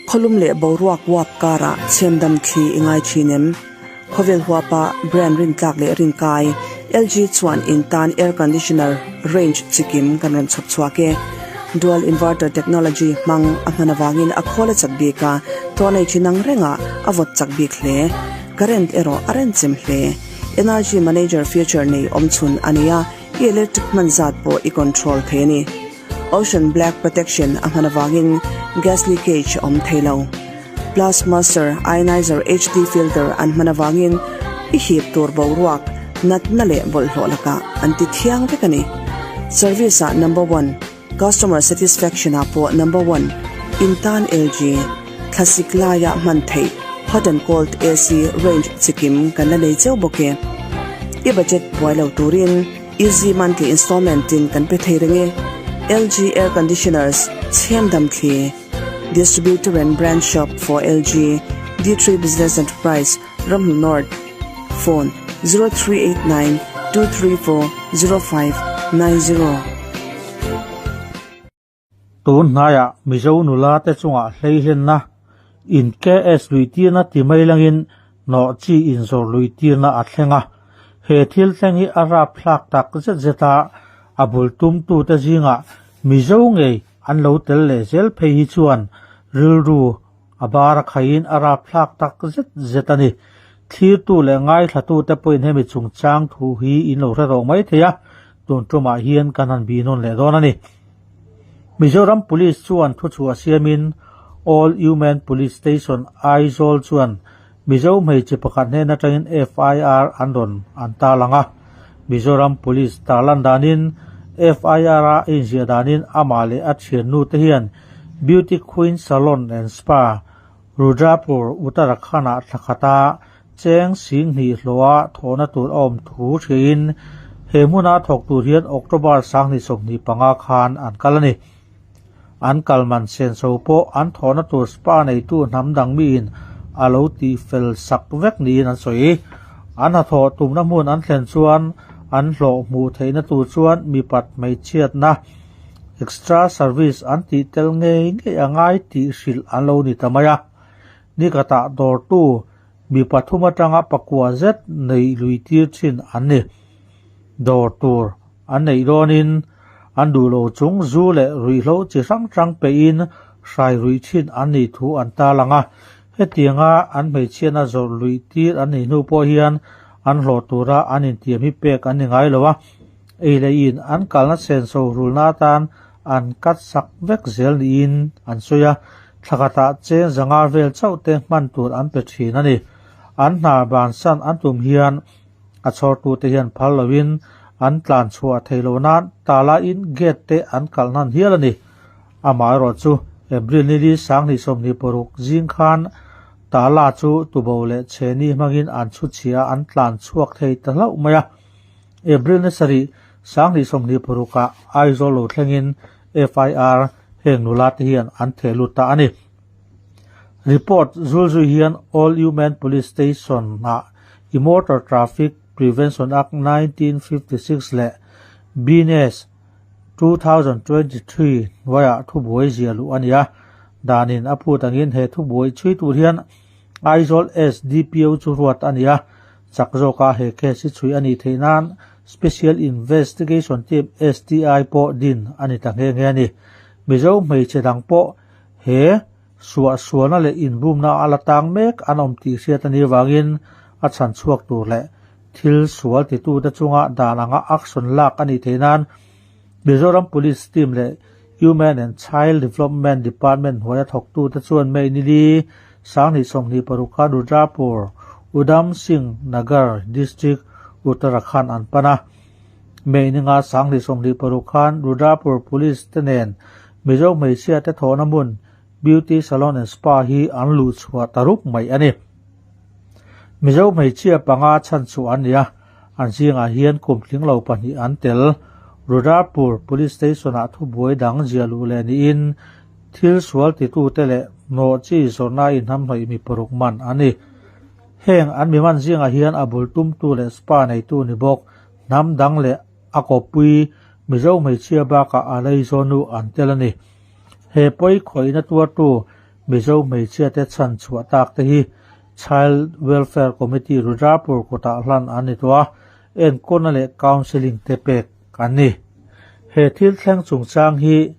Khawlum leh boruak uap karah chhemdam thli i ngai thin em? Khawvel huapa brand rintlak leh rinkai, LG chuan in tan air conditioner range chikim kan rawn chhawp chhuak e. Dual inverter technology hmang a hman avangin a khawl a chak bik a, tawlai chi nang rengah a vawt chak bik hle. Current erawh a renchem hle. Energy manager feature nei awmchhun a nei a, i electric hman zat pawh i control thei a ni. Ocean Black Protection a hman avangin gas leakage a awm thei lo. Plus Master Ionizer HD filter an hman avangin i hip tur boruak, natna leh bawlhhlawh lakah an ti thiang vek a ni. Service ah number one, customer satisfaction ah pawh number one, in tan LG, thlasik laia hman theih hot and cold AC range chikim kan la nei cheu bawk e. I budget buai lo turin. Easy monthly installment in kan pe thei reng e. LG Air Conditioners, Chhemdam Thli, Distributor and Branch Shop for LG, D3 Business Enterprise, Ramhnu North, Phone, 0389 234 0590. Tun hnaiah Mizo nula te chungah hleihlenna in KS luitirna ti mai langin hnawh chi inzawr luitirna a thleng a. He thil thleng hi a rapthlak tak zet zet a, a bul tumtute zingah Mizo ngei an lo tel leh zel phei hi chuan rilru a bar a khaiin a rapthlak tak zet zet a ni. Thlirtu leh ngaithlatute pawhin hemi chungchang thu hi in lo hre rawh mai thei a, tun tumah hian kan han bih nawn leh dawn a ni. Mizoram Police chuan thuchhuah siamin All Human Police Station Aizawl chuan Mizo hmeichhe pakhat hnen atangin FIR an rawn an tarlang a. Mizoram Police tarlan danin FIR a inziah danin amah leh a thiannu te hian Beauty Queen Salon and Spa, Rudrapur, Uttarakhand-ah thla khata cheng sing hnih hlawha thawhna tur a awm thu hriain he hmuna thawk tur hian October 2025 khan an kal a ni. An kal man senso pawh an thawhna tur spa neitu hnam dang miin a lo tih fel sak vek niin an sawi. An hnathawh tumna hmun an thlen chuan an hlawh hmuh theihna tur chuan mipat hmeichhiatna extra service an tih tel ngei ngei a ngai tih hrilh an lo ni ta mai a. Nikhatah dawrtu mi pathum atanga pakua zet nei lui tir thin an ni. Dawr tur an neih dawnin an duh lo chung zu leh ruihhlo chi hrang hrang peihin hrai ruih thin an nih thu an tarlang a. Hetianga an hmeichhiatna zawrh luih tir an nih hnu pawh hian an hlawh tura an intiam hi pek an ni ngai lo a. Ei leh in an kalna senso rulna atan an cut sak vek zel niin an sawi a, thla khatah cheng zanga vel chauh te hman tur an pe thin a ni. An hna bansan an tum hian a chhawrtute hian phal loin an tlan chhuah thei lo nan tala in gate te an kalh hnan hial a ni. Amaherawhchu April nili 2026 zing khan tala chu tubo leh chheni hmangin an chhuchhia an tlan chhuak thei ta hlauh mai a. April ni sarih 2026 ah Aizawl lo thlengin FIR heng nula te hian an theh lut ta a ni. Report zulzui hian All Human Police Station ah Immortal Traffic Prevention Act 1956 leh BNS 2023 hnuaiah thubuai ziah luh a ni a. Danin a phut angin he thubuai chhui tur hian Aizawl SDPO chu ruat a ni a. Chak zawka he case hi chhui a nih theih nan Special Investigation Team, STI, pawh din a ni ta nghe nghe a ni. Mizo hmeichhe dang pawh he suahsualna leh inbumna a la tang mek an awm tih hriat a nih avangin a chhan chhuak tur leh thil sual titute chunga dan anga action lak a nih theih nan Mizoram Police Team leh Human and Child Development Department hnuaia thawktute chuan May nili 2026 khan Rudrapur, Udham Singh Nagar District, Uttarakhand an pan a. May ninga 2026 khan Rudrapur Police te nen Mizo hmeichhia te thawhna hmun Beauty Salon and Spa hi an luh chhuah ta rup mai a ni. Mizo hmeichhia panga chhan chhuah an ni a, an zingah hian kum tling lo pahnih an tel. Rudrapur Police Station-ah thubuai dang ziah luh leh niin thil sual titute leh hnawh chi zawrhna inhamhnawih mi paruk man an ni. Heng an mi man zingah hian a bul tumtu leh spa neitu ni bawk hnam dang leh a kawppui Mizo hmeichhia bakah a lei zawnu an tel a ni. He pawi khawihna tuartu Mizo hmeichhia te chhan chhuah tak te hi Child Welfare Committee Rudrapur kutah hlan an ni tawh a, enkawlna leh counselling te pek an ni. He thil thleng chungchang hi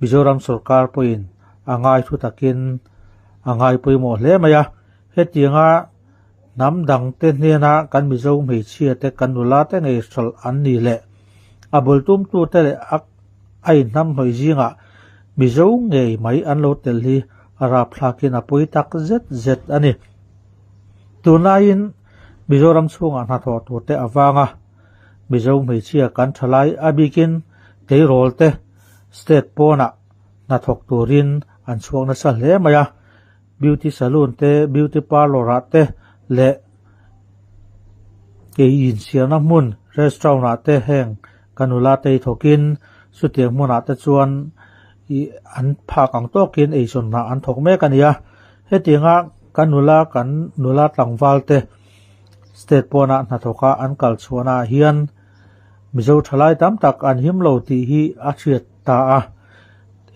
Mizoram sorkar pawhin a ngai thu takin a ngai pawimawh hle mai a, hetianga hnam dangte hnena kan Mizo hmeichhia te kan nula te ngei hralh an ni leh a bul tumtute leh a a inhnamhnawih zingah Mizo ngei mai an lo tel hi a rapthlakin a pawi tak zet zet a ni. Tunlaiin Mizoram chhungah hnathawh turte avanga Mizo hmeichhia kan thalai a bikin tleirawl te state pawnah hnathawk turin an chhuak nasa hle mai a, beauty saloon te, beauty parlour ah te leh kei insiamna hmun restaurant ah te heng ka nula te hi thawkin chutiang hmunah te chuan ih an phak ang tawkin eizawn hna an thawk mek a ni a, hetianga ka nula kan nula tlangval te state pawnah hnathawka an kal chhuahna ah hian Mizo thalai tam tak an him lo tih hi a hriat ta a,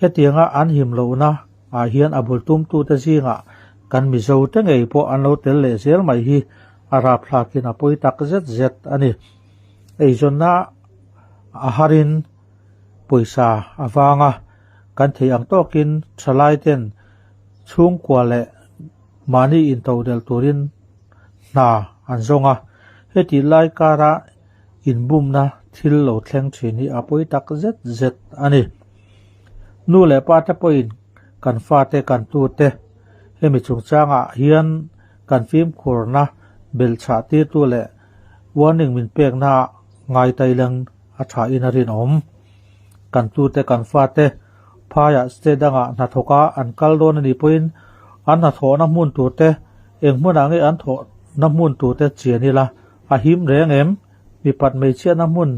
hetianga an him lohna ah hian a bul tumtute zingah kan Mizo te ngei pawh an lo tel leh zel mai hi a rapthlakin a pawi tak zet zet a ni. Eizawnna a harin pawisa a vang a, kan theih ang tawkin thalai ten chhungkua leh mahni intodelh turin hna an zawng a, hetih lai kara inbumna thil lo thleng thin hi a pawi tak zet zet a ni. Nu leh pa te pawhin kan fate kan tute hemi chungchangah hian kan fimkhurna belhchhah tirtu leh warning min pekna ngai taileng a thain a rinawm. Kan tute kan fate phaiah state dangah hnathawka an kal dawn a nih pawhin an hnathawhna hmun turte eng hmunah nge an thawhna hmun turte chian ila a him reng em? Mipat hmeichhiatna hmun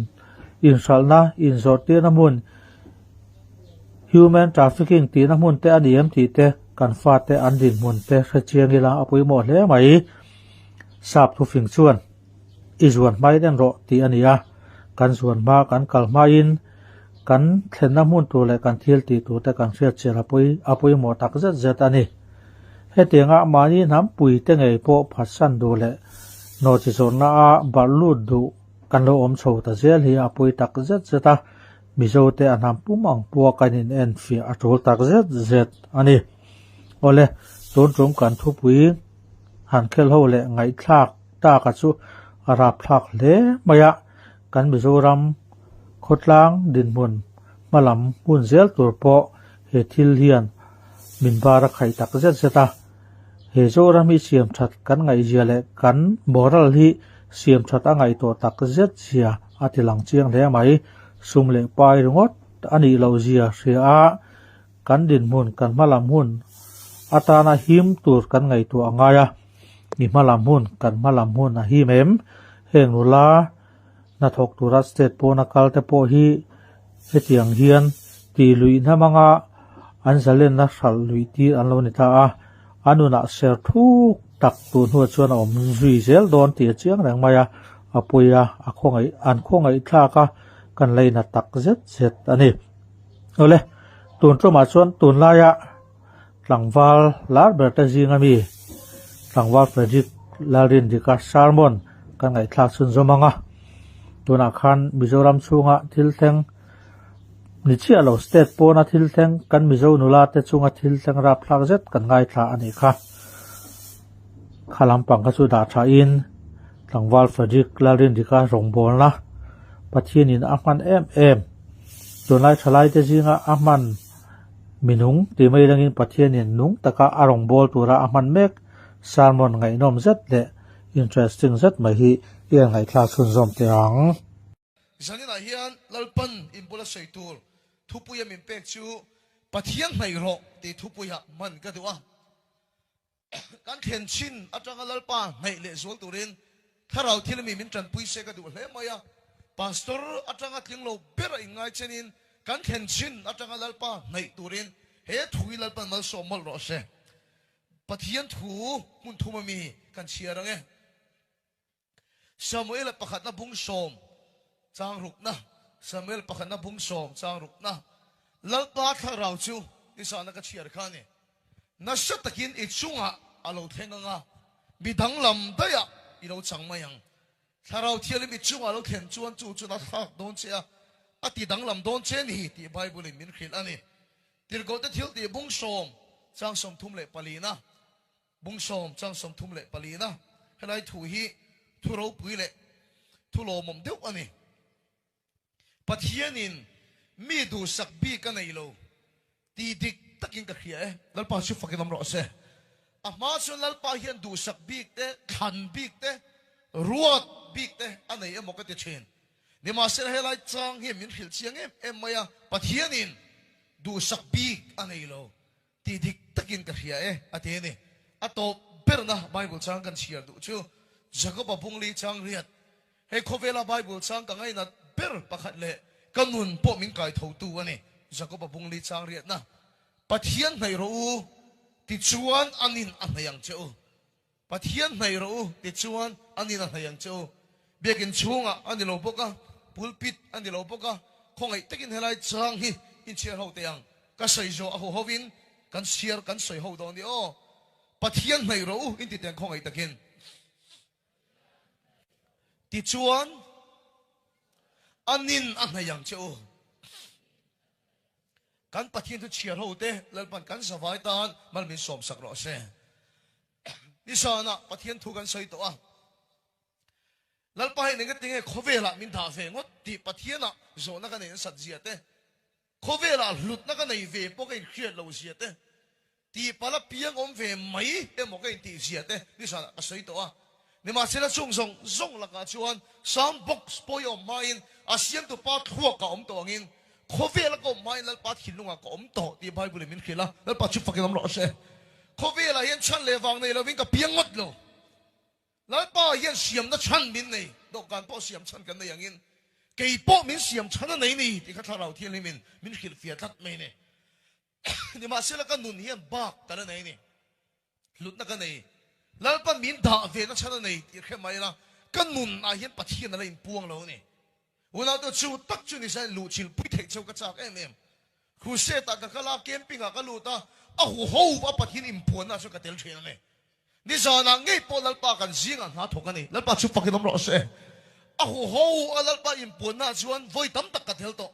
inhralhna, inzawrhtirna hmun, human trafficking tihna hmun te a ni em tih te kan fate an dinhmun te hre chiang ila a pawimawh hle mai. Sap thufing chuan i zuan hmai den rawh tih a ni a, kan zuan hma kan kal hmain kan thlenna hmun tur leh kan thil tih tur te kan hriat chian a pawi a pawimawh tak zet zet a ni. Hetianga mahni hnampui te ngei pawh phatsan duh leh nawhchi zawrhna a barh lut duh kan lo awm chho ta zel hi a pawi tak zet zet a, Mizo te a hnam pum ang pawh kan in enfiah a tul tak zet zet a ni. Awle, tun tum kan thupui han khel ho leh ngaihthlak taka chu a rapthlak hle mai a, kan Mizoram khawtlang dinhmun hmalam hun zel tur pawh he thil hian min bar a khaih tak zet zet a. He Zoram hi siam that kan ngaihzia leh kan moral hi siam that a ngaihtuah tak zet zia a ti lang chiang hle mai. Sum leh pai ringawt a nih loh zia hria a, kan dinhmun kan hmalam hun atana him tur kan ngaihtuah a ngai a, mi hmalam hun kan hmalam hun a him em? Heng nula hnathawk tura state pawna kal te pawh hi hetiang hian tih luih hnam anga an zalenna hralh luih tir an lo ni ta a, a nunah ser thuk tak tur hnuah chuan a awm zui zel dawn tih a chiang reng mai a, a pawi a, a khawngaih an khawngaih thlak a, kan leina tak zet zet a ni. Awle, tun tumah chuan tunlaia tlangval lar ber te zinga mi tlangval Frederick Lalrindika sermon kan ngaihthlak chhunzawm ang a. Tunah khan Mizoram chhunga thil thleng ni chiah lo state pawna thil thleng kan Mizo nula te chunga thil thleng rapthlak zet kan ngaithla a nih kha. Kha lampang kha chu dah thain tlangval Frederick Lalrindika rawngbawlna Pathianin a hman em em. Tunlai thalaite zinga a hman minung tih mai rengin Pathianin nung taka a rawngbâwl tura a hman mek sermon ngaihnawm zet leh interesting zet mai hi i en ngaihthlak chhunzawm teh ang. Zaninah hian Lalpan inbula sawi tur thupuia min pek chu Pathian hnaih rawh tih thupuiah hman ka duh a. Kan thlen chin atanga Lalpa hnaih leh zual turin thlarau thil mi min tanpui se ka duh hle mai a. Pastor atanga tling lo ber a inngai chenin kan thlen chin atanga Lalpa hnaih turin he thu hi Lalpan malsawm mawlh rawh se. Pathian thu hmun thum ami kan chhiar ang e. Samuela pakhatna bung sawm chang rukna, Samuel pakhatna bung sawm chang rukna, Lalpa thlarau chu i sahna ka chhiar kha a ni. Nasa takin i chungah a lo thleng ang a, mi danglam daihah i lo chang mai ang. Thlarau Thianghlim i chungah a lo thlen chuan chu chuan a thlak dawn che a, a ti danglam dawn che a ni tih Bible-in min hrilh a ni. Tirhkohte thiltih bungsawm chang 34-na. Bungsawm chang 34-na. Helai thu hi thu ropui leh thu lawmawm deuh a ni. Pathianin mi duhsak bik a nei lo tih dik takin ka hria e. Lalpa chu fakin awm rawh se. A hma chuan Lalpa hian duhsak bik te, thlan bik te, ruat bik te a nei emaw ka ti thin. Nimahsela helai chang hian min hrilh chiang em em mai a, Pathianin duhsak bik a nei lo tih dik takin ka hria e a ti a ni. A tawp berna Bible chang kan chhiar duh chu Jakoba bungli chang riat. Hei khawvela Bible chang ka ngainat ber pakhat leh ka nun pawh min kai thotu a ni. Jakoba bungli chang riatna, Pathian hnaih rawh u, tichuan an in a hnaih ang che u. Pathian hnaih rawh u, tichuan an in a hnaih ang che u. Biakin chhungah a ni lo bawk a, pulpit a ni lo bawk a, khawngaih takin helai chang hi inchhiar ho teh ang. Ka sawi zawh a hu hovin kan chhiar kan sawi ho dawn ni aw. Pathian hnaih rawh u inti teh ang khawngaih takin. Tichuan an in a hnaih ang che u. Kan Pathian chu chhiar ho te Lalpan kan zavai tan mal min sawmsak rawh se. Nizanah Pathian thu kan sawi tawh a, Lalpa hian engatinge khawvelah min dah ve ngawt tih Pathianah zawhna ka nei nasat zia te, khawvelah hlutna ka nei ve pawh ka inhriat lo zia te, Tihpalh a piang awm ve mai emaw ka intih zia te nizanah ka sawi tawh a. Nimahsela chung zawng zawng lakah chuan sound box pawh i awm hmain a siamtu pa thluak a awm tawh angin khawvela ka awm hmain Lalpa thinlungah ka awm tawh tih Bible in min hrilh a, Lalpa chu fakin awm rawh se. Khawvelah hian chhan leh vang nei lovin ka piang ngawt lo. Lalpa hian siamna chhan min nei, dawhkan pawh siam chhan kan nei angin kei pawh min siam chhan a nei ni tih kha Thlarau Thianghlimin min hrilhfiah tlat mai a ni. Nimahsela ka nun hian bak ka la nei a ni. Hlutna ka nei. Lalpa min dah ve na chhan a nei tih hre mai ila, ka nun ah hian Pathian a la inpuang lo a ni. Unaute chu tak chu nisa in luhchilh pui theih cheu ka chak em em. Crusade ah ka kal a, camping ah ka lut a, a huho a Pathian inpuanna ah chuan ka tel thin a ni. Nizanah ngei pawh Lalpa kan zingah hna thawk a ni. Lalpa chu fakin awm rawh se. A huho a Lalpa inpuanna ah chuan vawi tam tak ka tel tawh.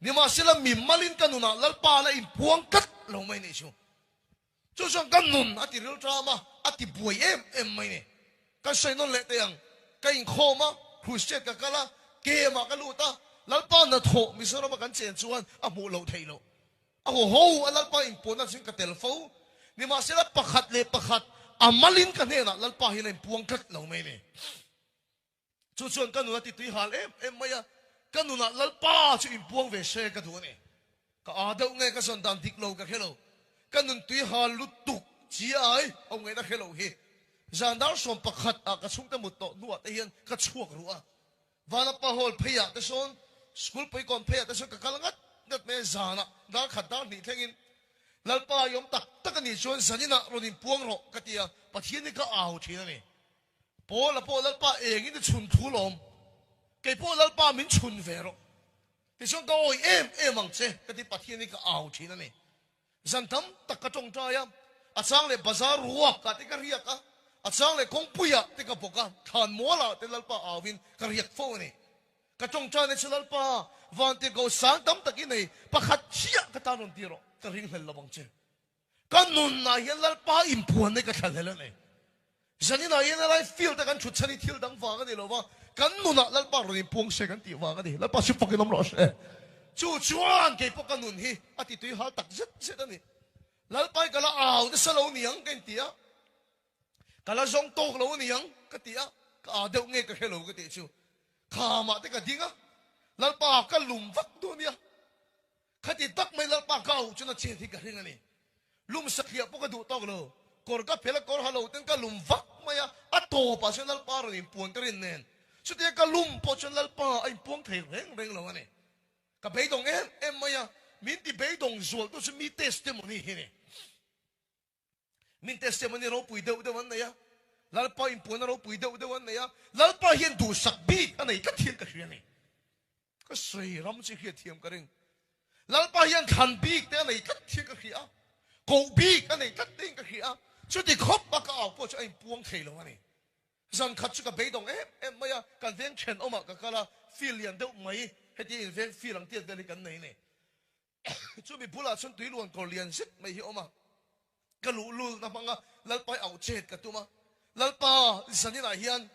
Nimahsela mi malin ka nunah Lalpa la inpuang tlat lo mai nih chu. Chu chuan ka nun a ti ril ṭam a, a ti buai em em mai ni. Kan sawi nawn leh teh ang, ka inkhawm a, crusade ka kal a, camp-ah ka lut a, Lalpa hnathawh Mizorama kan chen chuan a hmuh loh theih loh. A huho a Lalpa inpuanna chuan ka tel fo. Nimahsela pakhat leh pakhat a malin ka hnenah Lalpa hi la inpuang tlat lo mai ni. Chu chuan ka nun a ti tui hal em em mai a, ka nunah Lalpa chu inpuang ve se ka duh a ni. Ka aa deuh nge ka zawn dan dik lo ka hre lo. Ka nun tui hal lutuk chi ai ho ngaihna hre lo hi. Zan dar 11 ah ka chhungte mut tawh hnuah te hian ka chhuak ruh a. Vanapa Hall pheiah te sawn, school puikawn pheiah te sawn ka kal ngat ngat mai a, zanah dar khat dar hnih thlengin Lalpa i awm tak tak a nih chuan zaninah rawn inpuang rawh ka ti a, Pathian hi ka au thin a ni. Paula pawh Lalpa engin i chhun thu lawm, kei pawh Lalpa min chhun ve rawh. Tichuan ka awi em em ang che ka ti Pathian hi ka au thin a ni. Zan tam tak ka tawngtai a, a chang leh bazar ruak ah te ka riak a, a chang leh kawngpui ah te ka bawk a, thlan mual ah te Lalpa au in ka riak fo a ni. Ka tawngtai na chu Lalpa vantirhkoh sang tam tak i nei, pakhat chiah ka tan rawn ti rawh, ka ringhlel lo ang che. Ka nunah hian Lalpa inphuanna hi ka thlahlel a ni. Zaninah hian helai field a kan thut chhan hi thil dang vang a ni lo va, kan nunah Lalpa rawn inpuang se kan tih vang a ni. Lalpa chu fakin awm rawh se. Chu chuan kei pawh ka nun hi a ti tui hal tak zet zet a ni. Lalpa hi ka la au nasa lo niang ka inti a, ka la zawng tawk lo niang ka ti a, ka aa deuh nge ka hre lo ka tih chu. Khamah te ka ding a, Lalpa ka lum vak duh a nia. Khati tak mai Lalpa ka auh chuan a chet hi ka ring a ni. Lum sathliah pawh ka duh tawk lo. Kawr ka phel a, kawr ha lo ten ka lum vak mai a, a tawpah chuan Lalpa rawn inpuan ka rin nen. Chutia ka lum pawh chuan Lalpa a inpuang thei reng reng lo a ni. Ka beidawng em em mai a, min ti beidawng zualtu chu mi testimony hi a ni. Min testimony ropui deuh deuh an nei a, Lalpa inpuanna ropui deuh deuh an nei a, Lalpa hian duhsak bik a nei tlat hian ka hria a ni. Ka sawi ram chu hriat thiam ka ring. Lalpa hian thlan bik te a nei tlat hian ka hria a. Koh bik a nei tlat ding ka hria a, chuti khawp a ka au pawh chu a inpuang thei lo a ni. Zan khat chu ka beidawng em em mai a, kan veng thenawmah ka kal a, field lian deuh mai hetia inveng field ang tiat vel hi kan nei a ni. Chumi bulah chuan tui luan kawr lian zet mai hi a awm a, ka luh lulna hmanga Lalpa i auh chet ka tum a, Lalpa zaninah hian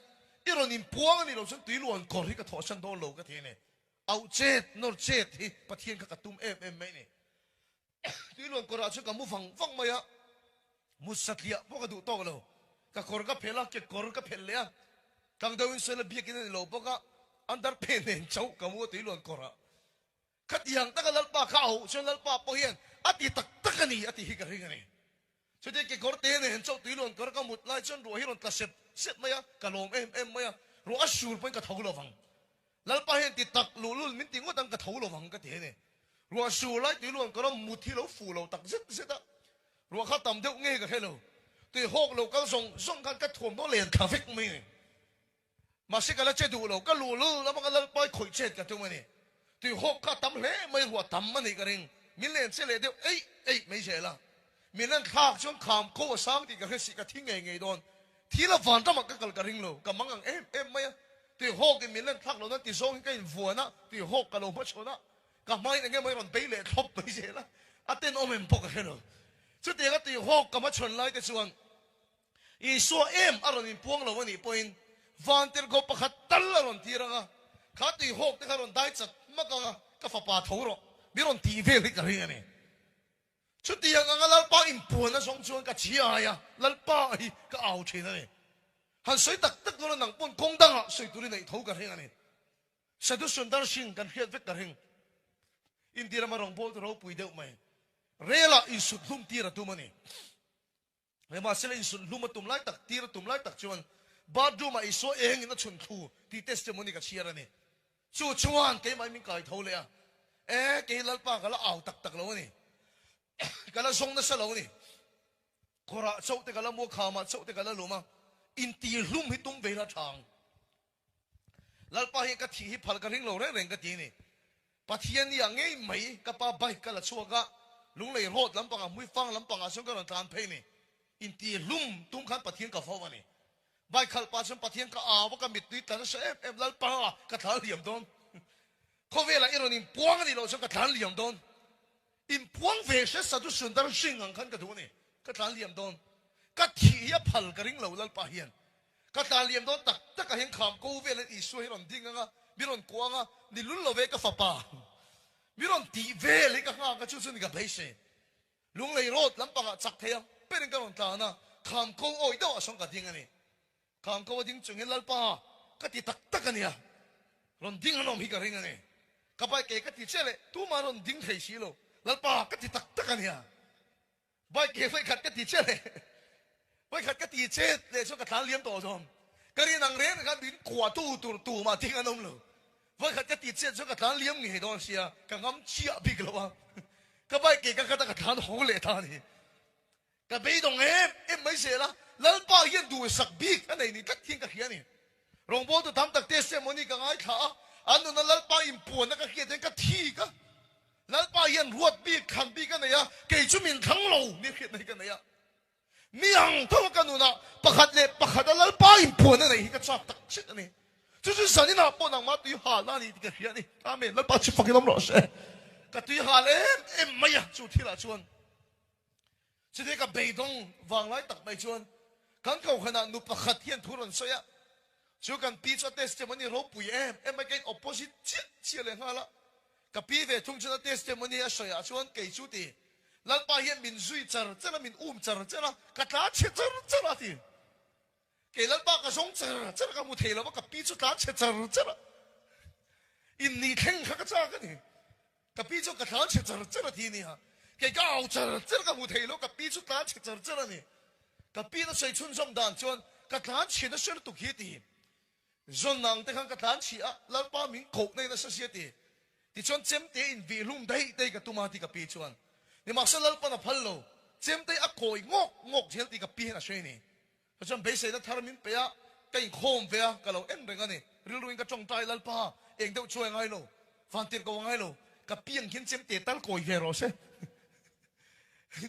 i rawn inpuang a nih loh chuan tui luan kawr hi ka thawhsan dawn lo ka ti a ni. Auh chet, nawr chet hi Pathian kha ka tum em em mai a ni. Tui luan kawrah chuan ka mu vang vang mai a, mut satliah pawh ka duh tawk lo. Ka kawr ka phelh a, kekawr ka phelh leh a, tlang deuhin sawi la biakin a ni lo bawk a, under phe nen chauh ka mu a tui luan kawrah. Khatiang taka Lalpa kha a hoh chuan Lalpa pawh hian a ti tak tak a ni a tih hi ka ring a ni. Chutia kekawr te nen chauh tui luan kawr ka mut lai chuan ruah hi rawn tla sep sep mai a, ka lawm em em mai a, ruah a sur pawhin ka tho lo vang. Lalpa hian ti tak luhlul min ti ngawt ang ka tho lo vang ka ti a ni. Ruah sur lai tui luan kawr a mut hi lo fuh lo tak zet zet a, ruah kha tam deuh nge ka hre lo. Tui hawk lo kal zawng zawng khan ka thuamhnaw len thla vek mai a ni. Mahse ka la che duh lo, ka luhlul avanga Lalpai khawih chet ka tum a ni. Tui hawk kha a tam hle mai, ruah tam a nih ka ring. Min len che leh deuh eih eih mai zel a. Min en thlak chuan kham ko a sang tih ka hre si, ka thi ngei ngei dawn. Thil a van ramah ka kal ka ring lo, ka mang ang em em mai a. Tui hawkin min len thlak lo nan ti zawngin ka invuan a, tui hawk ka lo hmachhawn a, ka hmain enge maw i rawn bei leh thlawp mai zel a, a tenawm em pawh ka hre lo. Chutianga tui hawk ka hmachhawn lai te chuan Isua em a rawn inpuang lo a nih pawhin vantirhkoh pakhat tal a rawn tir ang a, kha tuihawk te kha rawn dai chat hmak ang a, ka fapa tho rawh, mi rawn tih vel hi ka ring a ni. Chutiang anga Lalpa inpuan a zawng chuan ka chhiai a, Lalpa hi ka au thin a ni. Han sawi tak tak dawn a nang pawn kawng dangah sawi tur i neih tho ka ring a ni. Sadhu Sundar Singh kan hriat vek ka ring. India rama rawngbawltu ropui deuh mai. Relah insut hlum tir a tum a ni. Nimahsela insunhlum a tum lai tak, tir a tum lai tak chuan bathroom ah Isua engin a chhun thlu tih testimony ka chhiar a ni. Chu chuan keimah min kai tho leh a, E, kei Lalpa ka la au tak tak lo a ni. Ka la zawng nasa lo a ni. Kawrah chauh te ka la mu a, khamah chauh te ka la lum a, intirhlum hi tum ve ila tha ang. Lalpa hian ka thih hi phal ka ring lo reng reng ka ti a ni. Pathian i ah ngei mai ka pa bike ka la chhuak a, Lunglei road lampangah Hmuifang lampangah chuan ka rawn tlan phei a ni. Inti hlum tum khan Pathian ka vau a ni. Bike khalh pah chuan Pathian ka au a, ka mittui tla nasa em em, Lalpa ka tlan liam dawn. Khawvelah i rawn inpuang a nih loh chuan ka tlan liam dawn. Inpuang ve hre Sadhu Sundar Singh ang khan ka duh a ni. Ka tlan liam dawn. Ka thih hi a phal ka ring lo Lalpa hian. Ka tlan liam dawn tak tak ah hian kham ko vel in Isua hi rawn ding ang a, mi rawn kuah ang a, ni lul lo ve ka fapa. Mi rawn tih vel hi ka nghak a, chu chu ni ka beisei. Lunglei road lampangah chak thei ang ber in ka rawn tlan a, kham ko awi deuh ah sawn ka ding a ni. Kham ko a ding chungin Lalpa ka ti tak tak a nia, rawn ding an awm hi ka ring a ni. Ka bike ke ka ti chiah leh tumah rawn ding thei si lo, Lalpa ka ti tak tak a nia. Bike ke vawikhat ka ti chiah leh vawikhat ka ti chet leh chuan ka tlan liam tawh dawn. Ka rin ang reng khan min kuahtu tur tumah ding an awm lo. Vawikhat ka ti chet chuan ka tlan liam ngei dawn sia, ka ngam chiah bik lo a. Ka bike ke ka khat a ka tlan haw leh ta a ni. Ka beidawng em em mai zel a, Lalpa hian duhsak bik a nei ni tlat hian ka hria a ni. Rawngbawltu tam tak testimony ka ngaithla a, an nuna Lalpa inpuanna ka hriat hian ka thik a. Lalpa hian ruat bik, thlan bik a nei a, kei chu min thlang lo nia hriatna hi ka nei a. Mi ang tho a ka nunah pakhat leh pakhat a Lalpa inpuanna neih hi ka chak tak zet a ni. Chu chu zaninah pawh nangmah tui hal a ni tih ka hria a ni. Amen. Lalpa chu fakin awm rawh se. Ka tui hal em em mai a chu thilah chuan. Chutih ka beidawng vanglai tak mai chuan kan kohhranah nu pakhat hian thu rawn sawi a, chu kan pi chu a testimony ropui em em mai, ka in opposite chiah chiah leh nghal a, ka pi ve thung chuan a testimony a sawi ah chuan kei chu ti Lalpa hian min zui char char a, min um char char a, ka tla chhe char char a ti. Kei Lalpa ka zawng char char a, ka hmu thei lo va, ka pi chu tlan chhe char char a, in ni thleng kha ka chak a ni. Ka pi chu ka tlan chhe char char a ti nia, kei ka au char char ka hmu thei lo, ka pi chu tlan chhe char char a ni. Ka pi na sawi chhunzawm dan chuan ka tlan chhe nasa lutuk hi a ti. Zawn ang te khan ka tlan chhi a, Lalpa min koh na in a sa si a ti. Tichuan chemte in vih hlum daih daih ka tum a ti ka pi chuan. Nimahse Lalpan a phal lo, chemte a kawi ngawk ngawk zel tih ka pi hian a hre a ni. Chuan beiseina thar min pe a, ka inkhawm ve a, ka lo en reng a ni. Rilruin ka tawngtai, Lalpa, eng deuh chuai ngai lo, vantir ko a ngai lo, ka piang hian chemte tal kawi ve rawh se.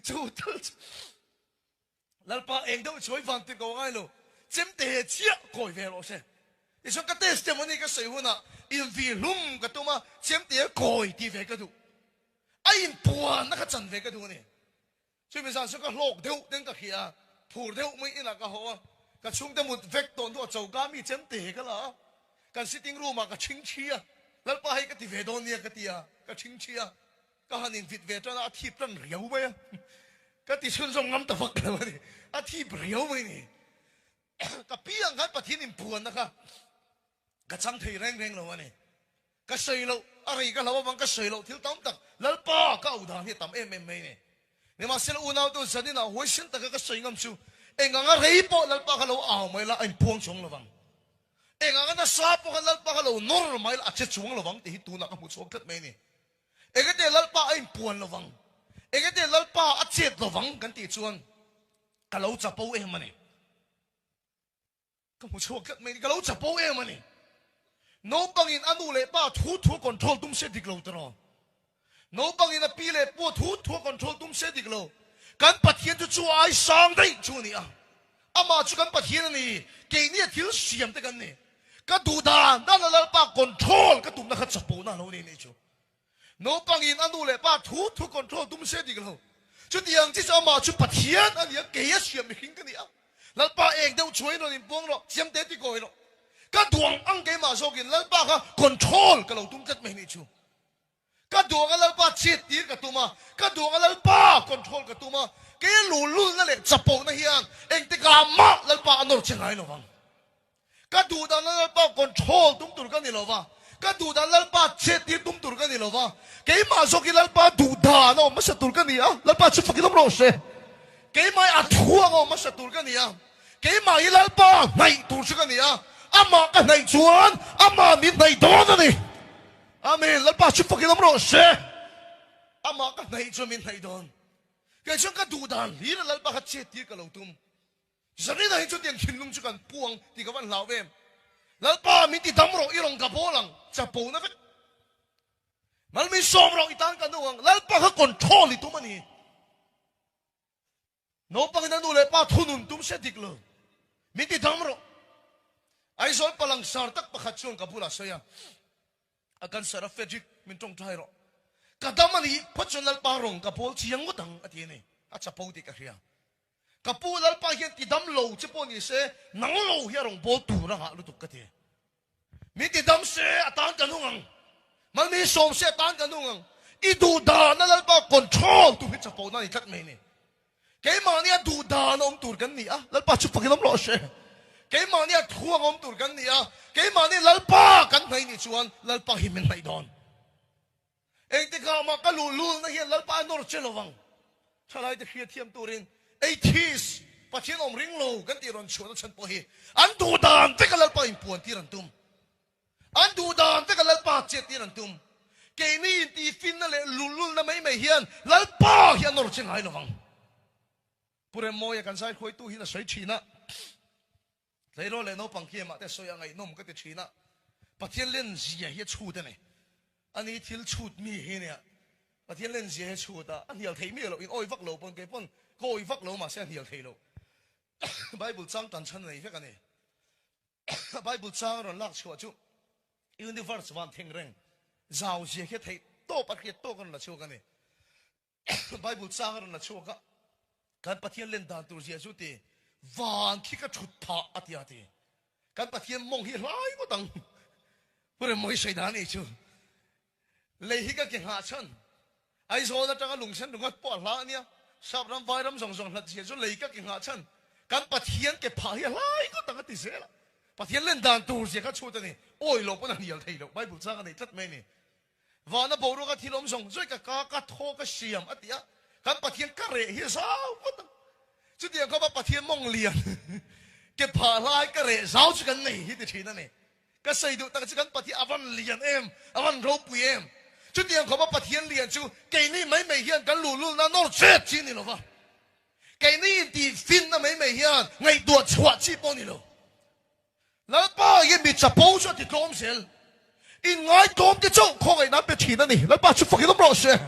Chu tal chu Lalpa eng deuh chuai vang tir ko ngai lo. Chemte chiah kawi ve rawh se. Tichuan ka testimony ka sawi hunah invi hlum ka tum a, chemte kawi tih ve ka duh. A inpuanna kha chan ve ka duh a ni. Chumi zan chu ka hlawk deuh ten ka hria a, phur deuh mai inah ka haw a, ka chhungte mut vek tawn duah choka mi chemte ka la a, kan sitting room ah ka chhingchhi a, Lalpa hei ka ti ve dawn nia ka ti a, ka chhingchhi a, ka han invit ve tan a, a thip tan riau mai a, ka ti chhunzawm ngam ta vak lo a ni, a thip riau mai a ni. Ka pi ang khan Pathian inpuanna kha ka chang thei reng reng lo a ni. Ka sawi loh, a rei ka hlo avang ka sawi loh thil tam tak Lalpa ka auh dan hi a tam em em mai a ni. Nimahsela unaute zaninah huaisen taka ka sawi ngam chu eng anga rei pawh Lalpa kha lo au mai la a inpuang chuang lo vang. Eng anga nasa pawh khan Lalpa kha lo nawr mai la a che chuang lo vang tih hi tunah ka hmu chhuak tlat mai a ni. Engete Lalpa a inpuan lo vang, engete Lalpa a chet lo vang kan tih chuan ka lo chapo em a ni. Ka hmu chhuak tlat mai ni, ka lo chapo em a ni. Naupangin a nu leh pa thu thu a control tum se dik lo tiraw? Naupangin a pi leh pu a thu thu a control tum se dik lo. Kan Pathian chu chu ai sang daih chu a ni a. Amah chu kan Pathian a ni, keini a thil siam te kan ni. Ka duh dan dan a Lalpa control ka tumna kha chapona a lo ni anih chu. Naupangin a nu leh pa thu thu control tum se dik lo. Chutiang chi chu amah chu Pathian a ni a, kei a siam mihring ka ni a. Lalpa eng deuh chuain rawn inpuang rawh, siam te ti kawi rawh. Ka duang ang keimah zawkin Lalpa kha control ka lo tum tlat mai nih chu. Ka duang a Lalpa chhit tir ka tum a, ka duang a Lalpa control ka tum a, kei luhlulna leh chapona hian engtikah mah Lalpa a nawr che ngai lo vang. Ka duh dan Lalpa control tum tur ka ni lo va, ka duh dan Lalpa chet tir tum tur ka ni lo va, keimah zawk hi Lalpa duh dan a awm hmasa tur ka ni a, Lalpa chu fakin awm rawh se. Keimah hi a thu ang a awm hmasa tur ka ni a, keimah hi Lalpa hnaih tur chu ka ni a, amah ka hnaih chuan amah min hnaih dawn a ni. Amen. Lalpa chu fakin awm rawh se. Amah ka hnaih chuan min hnaih dawn. Kei chuan ka duh dan hlir a Lalpa kha chet tir ka lo tum. Zarina hi chutiang thinlung chu kan pu ang tih ka van hlau em. Lalpa min ti dam rawh i rawn ka bawl ang chapo na vek. Mal min sawm rawh i tan ka nu ang Lalpa kha control i tum a ni. Naupangin a nu leh pa thunun tum se dik lo. Min ti dam rawh. Aizawl palangsar tak pakhat chuan ka bulah sawi a. A cancer a Frederick min tawngtai rawh. Ka dam a ni phawt chuan Lalpa rawn ka bawl chiang ngawt ang a ti a ni. A chapo tih ka hria. Ka pu Lalpa hian ti dam lo che pawh ni se, nang lo hi a rawn bawl tur a ngah lutuk ka ti. Min ti dam se a tan ka nung ang. Malmi sawm se a tan ka nung ang. I duh dan a Lalpa control tu hi chapo na ni tlat mai ni. Keimahni a duh dan a awm tur kan ni a, Lalpa chu fakin awm rawh se. Keimahni a thu ang awm tur kan ni a, keimahni Lalpa kan hnaih nih chuan Lalpa hi min hnaih dawn. Engtikah mah ka luhlulna hian Lalpa a nawr che lo ang. Thalaite hriatthiam turin atheist, Pathian awm ring lo kan tih rawn chhuahna chhan pawh hi an duh dan veka Lalpa inpuan tir an tum. An duh dan veka Lalpa chet tir an tum. Keini intihfinna leh luhlulna mai mai hian Lalpa hi a nawr che ngai lo ang. Pu Remmawia kan zaikhuaitu hian a sawi thin a. Tleirawl leh naupang kiamah te sawi a ngaihnawm ka ti thin a, Pathian len zia hi a chhut a ni. Ani thil chhut mi hi nia, Pathian len zia hi a chhut a, a hnial thei miah loh, in awi vak lo pawn kei pawn ka awi vak lo mahse a hnial thei lo. Bible chang tan chhan a nei vek a ni. Bible chang a rawn lak chhuah chu universe van theng reng zau zia hi a theih tawp a hriat tawk a rawn la chhuak a ni. Bible chang a rawn la chhuak a, kan Pathian len dan tur zia chu ti, van khi ka thut phah a ti a ti. Kan Pathian mawng hi hlai ngawt ang. Pu Remmawii sawi dan anih chu. Lei hi ka ke nghah chhan. Aizawl atanga lungsen ringawt pawh a hla a nia. Sap ram vai ram zawng zawng hlat zia chu lei ka ke nghah chhan. Kan Pathian ke phah hi a hlai ngawt ang a ti zel a. Pathian len dan tur zia kha chhut a ni. Awi lo pawn a hnial thei lo. Bible chang a nei tlat mai a ni. Vana boruaka thil awm zawng zawih ka ka ka thaw ka siam a ti a, kan Pathian ka reh hi a zau ngawt ang. Chutiang khawpa Pathian mawng lian ke phah lai ka reh zau chu kan nei hi ti thin a ni. Ka sawi duh tak chu kan Pathian a van lian em, a van ropui em. Chutiang khawpa Pathian lian chu keini mai mai hian kan luhlulna nawr chet chi a ni lo va. Keini intihfinna mai mai hian ngaihtuah chhuah chi pawh a ni lo. Lalpa hi mi chapo chu a ti tlawm zel. Inngai tlawm te chauh khawngaih nan pe thin a ni. Lalpa chu fakin awm rawh se.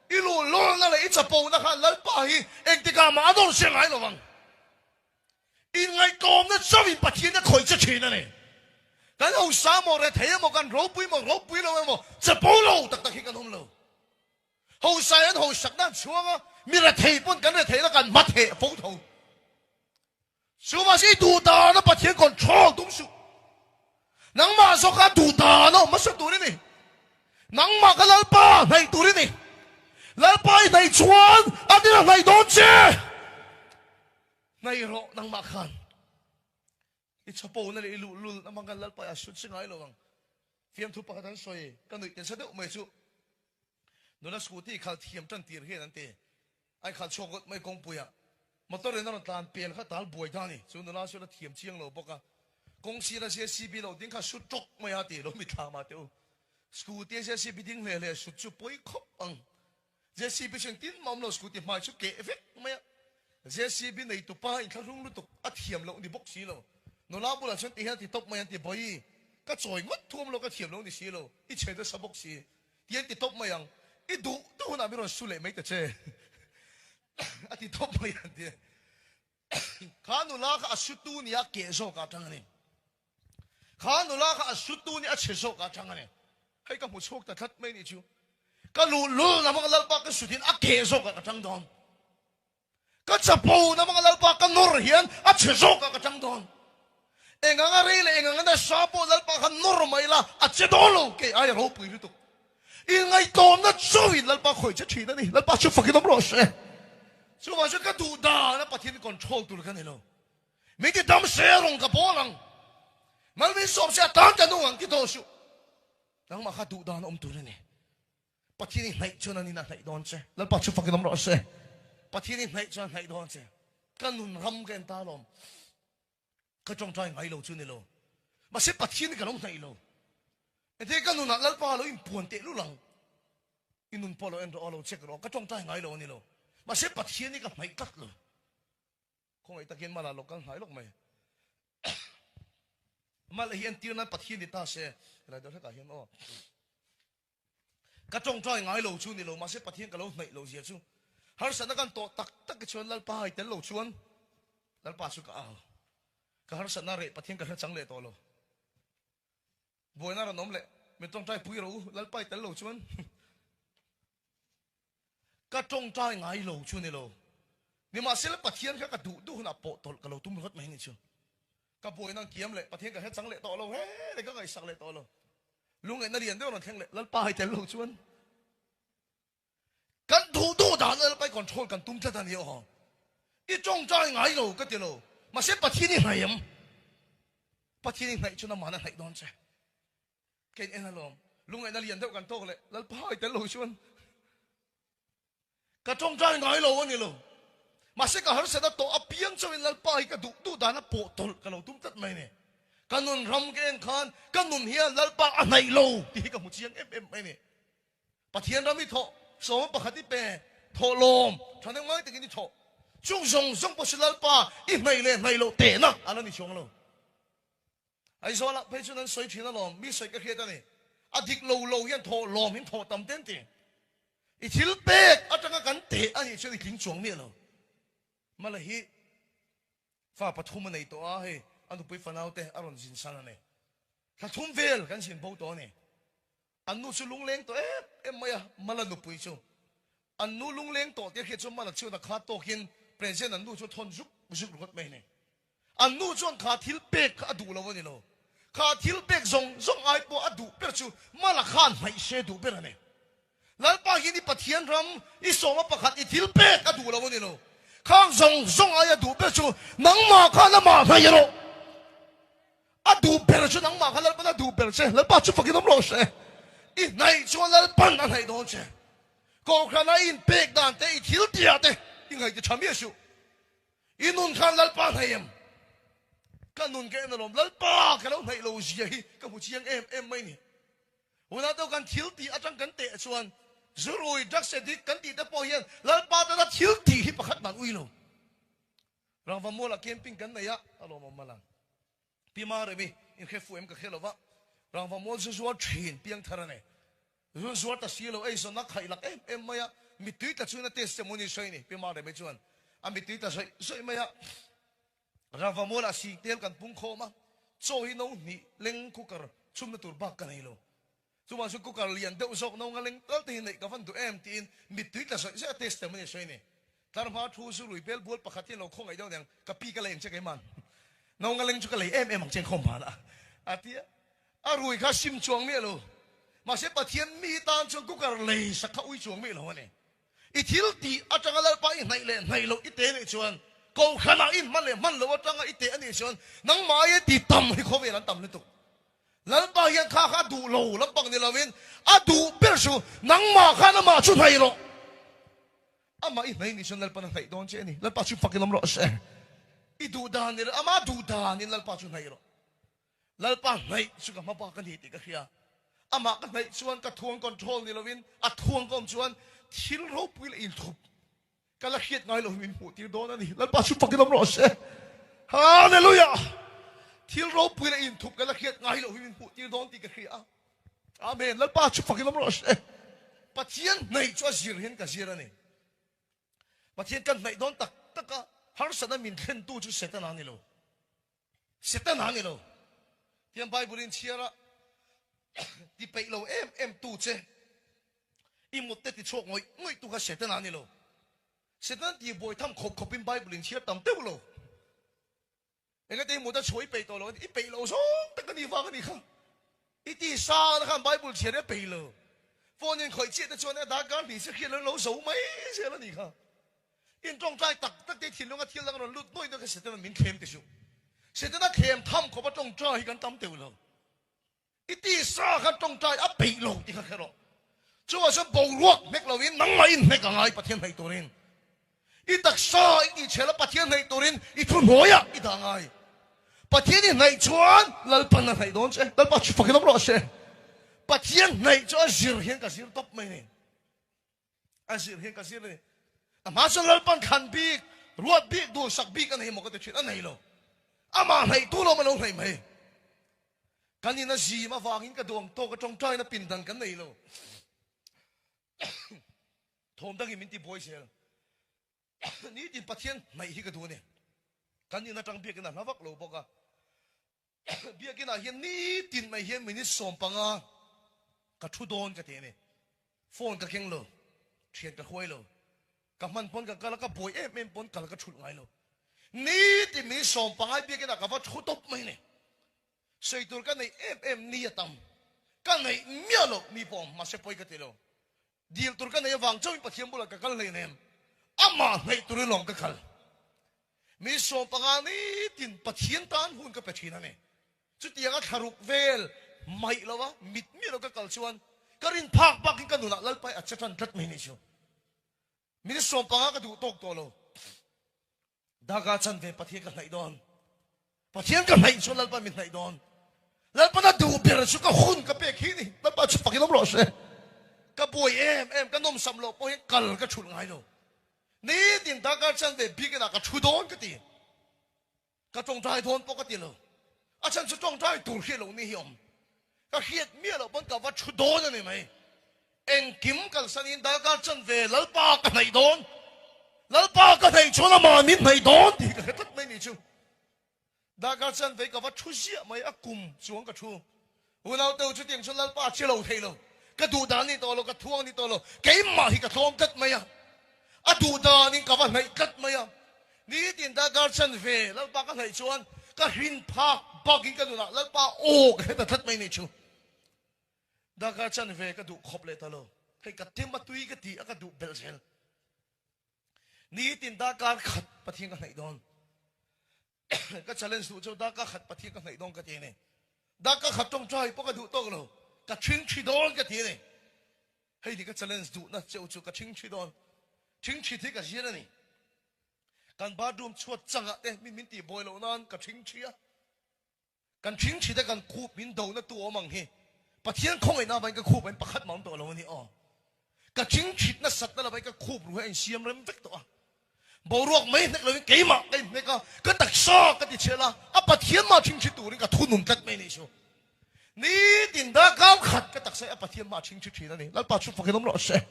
I luhlulna leh i chapona khan Lalpa hi engtikah mah a nawr che ngai lo ang. Inngaihtlawmna chauhin Pathian a khawih che thin a ni. Kan hausa maw, rethei emaw, kan ropui maw, ropui lo emaw, chapo lo tak tak hi kan awm lo. Hausa hi an hausakna an chhuang a, mi rethei pawn kan rethei la kan hmatheh fo tho. Chu mahse i duh dana Pathian control tum suh. Nangmah zawk kha duh dan a awm hmasa tur i ni. Nangmah kha Lalpa hnaih tur i ni. Lalpa i hnaih chuan a tir a hnaih dawn che. Hnaih rawh nangmah khan. I chapona leh i luhlul na hmang khan Lalpa i a sut si ngai lo ang. Fiamthu pakhat an sawi ka nuih tel sa deuh mai chu. Nula scooty khalh thiam tan tir hian an ti. A inkhalh chhuak ngawt mai kawngpuiah. Motor in a rawn tlan pel kha tal buai ta a ni. Chu nula chu la thiam chiang lo bawk a. Kawng sira JCB lo ding kha sut tawk mai a ti lo mithla mah teh u. Scooty a JCB ding hle hle sut chu pawi khawp ang. JCB chu engtin mah awm lo scooty hmai chu keh vek mai a. JCB neitu pa inthlahrung lutuk a thiam loh ni bawk si lo. Nula bulah chuan ti hian a ti tawp mai an ti, Bawi, ka chawi ngawt thu awm lo ka thiam loh ni si lo, i chhe nasa bawk si. Ti an ti tawp mai ang, i duh duh hunah min rawn su leh mai ta che a ti tawp mai ang ti. Kha nula kha a sutu nia keh zawk ah tang a ni. Kha nula kha a sutu nia a chhe zawk ah tang a ni. Hei ka hmu chhuak ta tlat mai nih chu. Ka luhlul na hmanga Lalpa ka sutin a keh zawk ah ka tang dawn. Ka chapo na hmanga Lalpa ka nawr hian a chhe zawk ah ka tang dawn. Eng anga rei leh eng anga nasa pawh Lalpa kha nawr mai la a che dawn lo kei aia ropui lutuk. Inngaihtlawmna chauhin Lalpa khawih che thin a ni. Lalpa chu fakin awm rawh se. Chuvang chuan ka duh dan a Pathian control tur ka ni lo. Min ti dam se rawng ka bawl ang. Mal min sawm se a tan ka nung ang ti dawn suh. Nangmah kha duh dan a awm tur a ni. Pathian i hnaih chuan an in a hnaih dawn che. Lalpa chu fakin awm rawh se. Pathian i hnaih chuan a hnaih dawn che. Ka nun ram ka en ta alawm. Ka tawngtai ngai lo chu ni lo. Mahse Pathian hi ka lo hnaih lo. Engtin ka nunah Lalpa lo inpuan teh lul ang. I nun pawh lo en rawh aw, lo check rawh. Ka tawngtai ngai lo a ni lo. Mahse Pathian hi ka hnaih tlat lo. Khawngaih takin Mala lo kal hnai lawk mai. Mala hi entir nan Pathian ni ta se. Helai deuh hlekah hian aw. Ka tawngtai ngai lo chu ni lo, mahse Pathian ka lo hnaih lo zia chu harsatna kan tawh tak tak hi chuan Lalpa hai tel lo chuan Lalpa chu ka au. Ka harsatna reh Pathian ka hre chang leh tawh lo. Buaina rawn awm leh min tawngtai pui rawh u, Lalpa i tel lo chuan ka tawngtai ngai lo chu ni lo. Nimahsela Pathian kha ka duh duh hunah pawh tawlh ka lo tum ringawt mai ni chu. Ka buaina an kiam leh Pathian ka hre chang leh tawh lo, he leh ka ngaihsak leh tawh lo. Lungngaihna lian deuh rawn thleng leh Lalpa hai tel lo chuan kan duh duh dan Lalpa i control kan tum tlat a ni aw. I tawngtai ngai lo ka ti lo. Mahse Pathian i hnaih em? Pathian i hnaih chuan amah na hnaih dawn che. Ka in en alawm. Lungngaihna lian deuh kan tawk leh Lalpa hai tel lo chuan Ka tawngtai ngai lo a ni lo. Mahse ka harsat a tawh apiang chauhin Lalpa hi ka duh duh dan a pawh tawlh ka lo tum tlat mai ni. Ka nun ram ka en khan ka nun hian Lalpa a hnaih lo tih hi ka hmu chiang em em mai ni. Pathian ram i thawh, sawma pakhat i pe, thawh lawm, thahnem ngai takin i thawh. Chung zawng zawng pawh chu Lalpa i hnaih leh hnaih loh tehna a la ni chuang lo. Aizawlah phei chuan an sawi thin alawm, mi sawi ka hriat a ni. A dik lo lo hian thawh lawm in thawh tam ten ti. I thil pek atanga kan teh a nih chuan i tling chuang miah lo. Mala hi fa pathum a nei tawh a, hei a nupui fanau te a rawn zin san a ni. Thla thum vel kan zin bo tawh a ni. An nu chu lungleng tawh em em mai a, Mala nupui chu. An nu lungleng tawh tir khi chuan Mala chuan a khat tawkin present an nu chu thawn zuk zuk ringawt mai a ni. An nu chuan kha thil pek kha a duh lo a ni lo. Kha thil pek zawng zawng ai pawh a duh ber chu Mala khan hnaih se duh ber a ni. Lalpa hian i Pathian ram i sawma pakhat i thil pek a duh lo a ni lo. Khang zawng zawng ai a duh ber chu nangmah khan amah hnaih rawh. A duh ber chu nangmah kha Lalpan a duh ber che. Lalpa chu fakin awm rawh se. I hnaih chuan Lalpan a hnaih dawn che. Kohhran a i inpek dan te, i thil tihah te i ngaih ti tha miah suh. I nun khan Lalpa hnaih em? Ka nun ka en alawm. Lalpa ka lo hnaih lo zia hi ka hmu chiang em em mai ni. Hunah deuh kan thil tih atang kan teh chuan zurui, drugs addict kan tih te pawh hian Lalpa tana thil tih hi pakhat man ui lo. Rangva mualah camping kan nei a, a lawmawm a lang. Pi Maremi inhre fuh em ka hre lo va, Rangva mual zu zuar thin piangthar a nei. Zu zuar ta si lo, eizawn a khaih lak em em mai a. mittui tla chungin a testimony sawi a ni. Pi Marem-i chuan a mittui tla zawih zawih mai a. Rangvamualah singtel kan pung khawm a, chaw hi no hnih leng cooker chhumna tur bak ka nei lo. Chuvang chuan cooker lian deuh zawk no nga leng tal te hi neih ka van duh em tiin mittui tla zawih zawih a testimony sawi a ni. Tlar hma thu zu rui bel bual pakhat hian lo khawngaih deuh aniang, ka pi ka lei ang che keiman no nga leng chu ka lei em em ang che inkhawm ban a a ti a. A rui kha sim chuang miah lo, mahse Pathian mi tan chuan cooker lei sak kha ui chuang miah lo a ni. I thil tih atanga Lalpa i hnaih leh hnaih loh i te nih chuan, Kohhranah i hman leh hman loh atanga i teh a nih chuan nangmah aia ti tam hi khawvel an tam lutuk. Lalpa hian kha kha a duh lo lampang ni lovin a duh ber chu nangmah khan amah chu hnaih rawh. Amah i hnaih nih chuan Lalpan a hnaih dawn che a ni. Lalpa chu fak in awm rawh se. I duh dan ni lo, amah duh danin Lalpa chu hnaih rawh. Lalpa hnaih chu ka hma bak a ni tih ka hria. Amah ka hnaih chuan ka thuang control ni lovin a thuang ka awm chuan thil ropui leh inthup ka la hriat ngai lovin min hmuh tir dawn a ni. Lalpa chu fakin awm rawh se. Hallelujah! Thil ropui leh inthup ka la hriat ngai lovin min hmuh tir dawn tih ka hria. Amen. Lalpa chu fakin awm rawh se. Pathian hnaih chu a zir hian ka zir a ni. Pathian kan hnaih dawn tak tak a, harsatna min thlentu chu Setana a ni lo. Setana a ni lo. Tiang Bible in chhiar a ti peih lo em em tu che i mut te ti chhuak ngawih ngawih tu kha Setana a ni lo. Setana ti buai tham khawp khawp in Bible in chhiar tam deuh lo. Engate i mut a chhuah i peih tawh lo a ni. I peih lo zawng tak a nih vang a nih kha. I ti sa na khan Bible chhiar i a peih lo. Phone in khawih chiah te chuan a darkar hnih se hriat lo in lo zo mai zel a nih kha. In tawngtai tak tak te thinlunga thil dang rawn lut nuai nuai kha Setana min thlem ti suh. Setana thlem tham khawpa tawngtai hi kan tam teuh lo. I tisa khan tawngtai a peih lo ti kha hre rawh. Chuvang chuan boruak hnek loin nangmah in hnek a ngai Pathian hnaih turin. I taksa i tihchhel a Pathian hnaih turin i thuhnuaiah i dah ngai. Pathian i hnaih chuan Lalpan a hnaih dawn che. Lalpa chu fakin awm rawh se. Pathian hnaih chu a zir hian ka zir tawp mai ni. A zir hian ka zir a ni. A hma chuan Lalpan thlan bik, ruat bik, duhsak bik a nei maw ka ti thin. A nei lo. Amah hnaih tu lawm a lo hnaih mai. Kan in a zim avangin ka duang tawk a tawngtaina pindan kan nei lo. Thawm dangin min ti buai zel. Nitin Pathian hnaih hi ka duh a ni. Kan in atang biakin a hla vak lo bawk a. Biakin ah hian nitin mai hian minute 15 ka thu dawn ka ti a ni. Phone ka keng lo, thian ka hruai lo, ka hman pawn ka kal a, ka buai em em pawn kal ka thulh ngai lo. Nitin minute 15 biakin ah ka va thu tawp mai a ni. Sawi tur ka neih em em ni a tam. Ka neih miah loh mi pawh awm mahse pawi ka ti lo. Dil tur ka neih avang chauhin Pathian bulah ka kal hleinem. Amah hnaih turin lawng ka kal. Mi 15 nitin Pathian tan hun ka pe thin a ni. Chutianga thlaruk vel maih lo a, mit miah lo ka kal chuan ka rin phak bakin ka nunah Lalpai a che tan tlat mai ni chu. Mi 15 ka duh tawk tawh lo. Daka chan ve Pathian ka hnaih dawn. Pathian ka hnaih chuan Lalpa min hnaih dawn. Lalpa na duh ber chu ka hun ka pek hi ni. Lalpa chu fakin awm rawh se. Ka buai em em, ka nawmsam loh pawh hian kal ka thulh ngai lo. Nitin Daka chan ve bikin ah ka thu dawn ka ti. Ka tawngtai dawn pawh ka ti lo. A chhan chu tawngtai tur hriat loh ni hi awm. Ka hriat miah loh pawn ka va thu dawn a ni mai. Engkim kalsanin darkar chanve Lalpa ka hnaih dawn. Lalpa ka hnaih chuan amah min hnaih dawn tih ka hre tlat mai ni chu. Darkar chanve ka va thu ziah mai a kum chuang ka thu. Unau teu chutiang chuan Lalpa a che lo thei lo. Ka duh dan ni tawh lo, ka thuang ni tawh lo. Keimah hi ka tlawm tlat mai a. A duh danin ka va hnaih tlat mai a. Nitin darkar chanve Lalpa ka hnaih chuan ka hrin phak bakin ka nunah Lalpa aw ka hre ta tlat mai ni chu. Darkar chanve ka duh khawp leh ta lo. Hei ka tem a tui ka ti a ka duh belh zel. Nitin darkar khat Pathian ka hnaih dawn. Ka challenge duh chu darkar khat Pathian ka hnaih dawn ka ti a ni. Darkar khat tawngtai pawh ka duh tawk lo. Ka thingthi dawn ka ti a ni. Hei ni ka challenge duhna cheu chu ka thingthi dawn. Thingthi hi ka zir a ni. Kan bathroom chhuat changah te min min tih buai loh nan ka thingthi a. Kan thingthi te kan khup min dona tu awm ang hi Pathian khawngaihna avangin ka khup in pakhat mah awm tawh lo a ni aw. Ka thingthit nasat na lovin ka khup ruh hi a insiam rem vek tawh a. Boruak mai hnek lovin keimah ka inhnek a, ka taksa ka ti chhel a, a Pathian mah thingthi turin ka thunun tlat mai a nih chu. Nitin darkar khat ka taksa hi a Pathian mah a thingthi thin a ni. Lalpa chu fakin awm rawh se.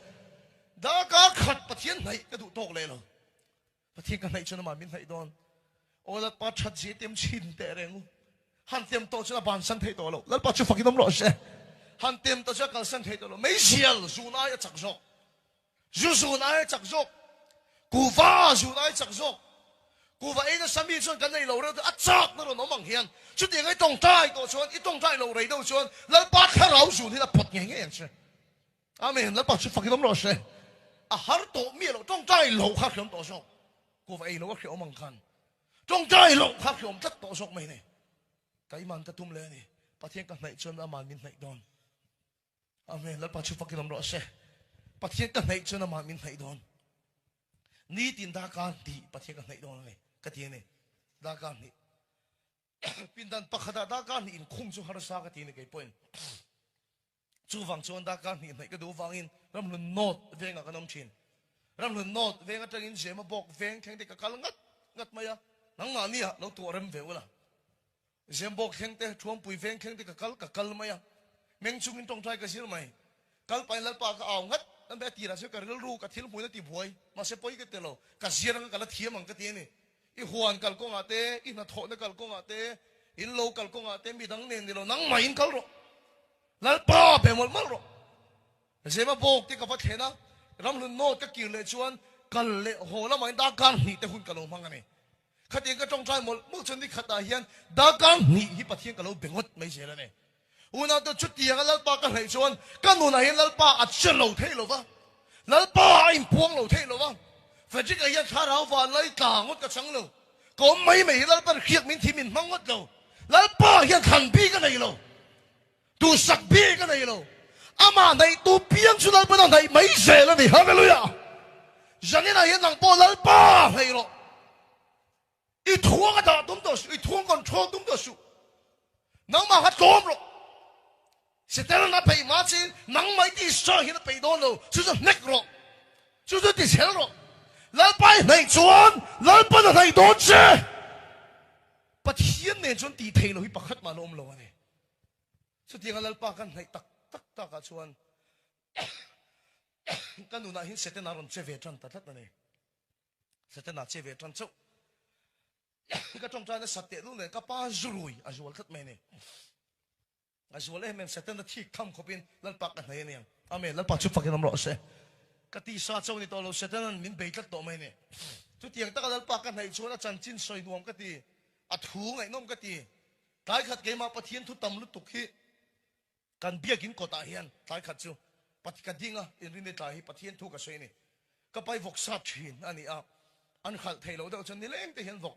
Darkar khat Pathian hnaih ka duh tawk leh lo. Pathian ka hnaih chuan amah min hnaih dawn. Aw Lalpa that zia tem chhin teh reng u. Han tem tawh chuan a bansan thei tawh lo. Lalpa chu fakin awm rawh se. Han tem tawh chuan a kalsan thei tawh lo. Meizial zun ai a chak zawk. Zu zun ai a chak zawk. Kuva zun ai a chak zawk. Kuva ei nasa mi chuan kan nei lo reuh a chak na rawn awm ang hian chutiang i tawngtai tawh chuan i tawngtai lo rei deuh chuan Lalpa thlarau zun hian a pawt ngei ngei ang che. Amen. Lalpa chu fakin awm rawh se. A har tawh miah loh tawngtai loh kha hriam tawh zawk. Kuva ei lo a hriawm ang khan tawngtai loh kha hriawm tlat tawh zawk mai ni. Ka iman ka tum leh a ni. Pathian ka hnaih chuan aman min hnaih dawn. Amen. Lalpa chu fakin awm rawh se. Pathian ka hnaih chuan amah min hnaih dawn. Nitin darkar hnih Pathian ka hnaih dawn a ni. Ka ti a ni. Darkar hnih. Pindan pakhatah darkar hnih inkhung chu harsa ka ti a ni kei pawhin. Chuvang chuan darkar hnih hnaih ka duh vangin Ramhlun North vengah kan awm thin. Ramhlun North veng atangin Zemabawk veng thleng te ka kal ngat ngat mai a. Nangmah nia lo tuah rem ve ula. Zembawk thleng te, Thuampui veng thleng te ka kal ka kal mai a. Meng chungin tawngtai ka zir mai. Kal pahin Lalpa ka au ngat ngat mai a tirah chuan ka rilru ka thil hmuin a ti buai. Mahse pawi ka ti lo. Ka zir anga ka la thiam ang ka ti a ni. I huan kal kawngah te, i hnathawhna kal kawngah te, in lo kal kawngah te midang nen ni lo nangmahin kal rawh. Lalpa be mawlh mawlh rawh. Zema bawk te ka va thlen a, Ramhlun North ka kir leh chuan kal leh haw lamah in darkar hnih te hun ka lo hmang a ni. Khatiang ka tawngtai mawlh mawlh chuan ni khatah hian darkar hnih hi Pathian ka lo be ngawt mai zel a ni. Unau te chutianga Lalpa ka hnaih chuan ka nunah hian Lalpa a che lo thei lo va, Lalpa a inpuang lo thei lo va. Frederick-a hian thlarau van lai tla ngawt ka chang lo. Ka awm mai mai hi Lalpa'n hriak min thi min hmang ngawt lo. Lalpa hian thlan bik a nei lo. Duhsak bik a nei lo. Amah hnaihtu piang chu Lalpa'n a hnaih mai zel a ni. Hallelujah! Zaninah hian nang pawh Lalpa hnaih rawh. I thuang a dah tum tawh suh, i thuang control tum tawh suh. Nangmah kha tlawm rawh. Setanan a peih hma chin nangmah i tihsah hian a peih dawn lo. Chu chu hnek rawh. Chu chu ti chhel rawh. Lalpa i hnaih chuan Lalpa'n a hnaih dawn che. Pathian nen chuan tih theih loh hi pakhat mah la awm lo a ni. Chutianga Lalpa kan hnaih tak tak takah chuan ka nunah hian Setana rawn che ve tan ta tlat a ni. Setana che ve tan chauh. Ka tawngtai nasa teh lul nen ka pa zurui a zual tlat mai a ni. A zual em em Setana thik tham khawpin Lalpa ka hnei a niang. Amen. Lalpa chu fakin awm rawh se. Ka tisa chauh ni tawh lo Setana'n min bei tlat tawh mai a ni. Chutiang taka Lalpa ka hnaih chuan a chanchin sawi nuam ka ti, a thu ngaihnawm ka ti. Tlai khat keimah Pathian thu tam lutuk hi kan biakin kawtah hian tlai khat chu ka ding a, inrinni tlai hi Pathian thu ka sawi a ni. Ka pai vawk sat thin a ni a, an khalh thei lo deuh chuan nileng te hian vawk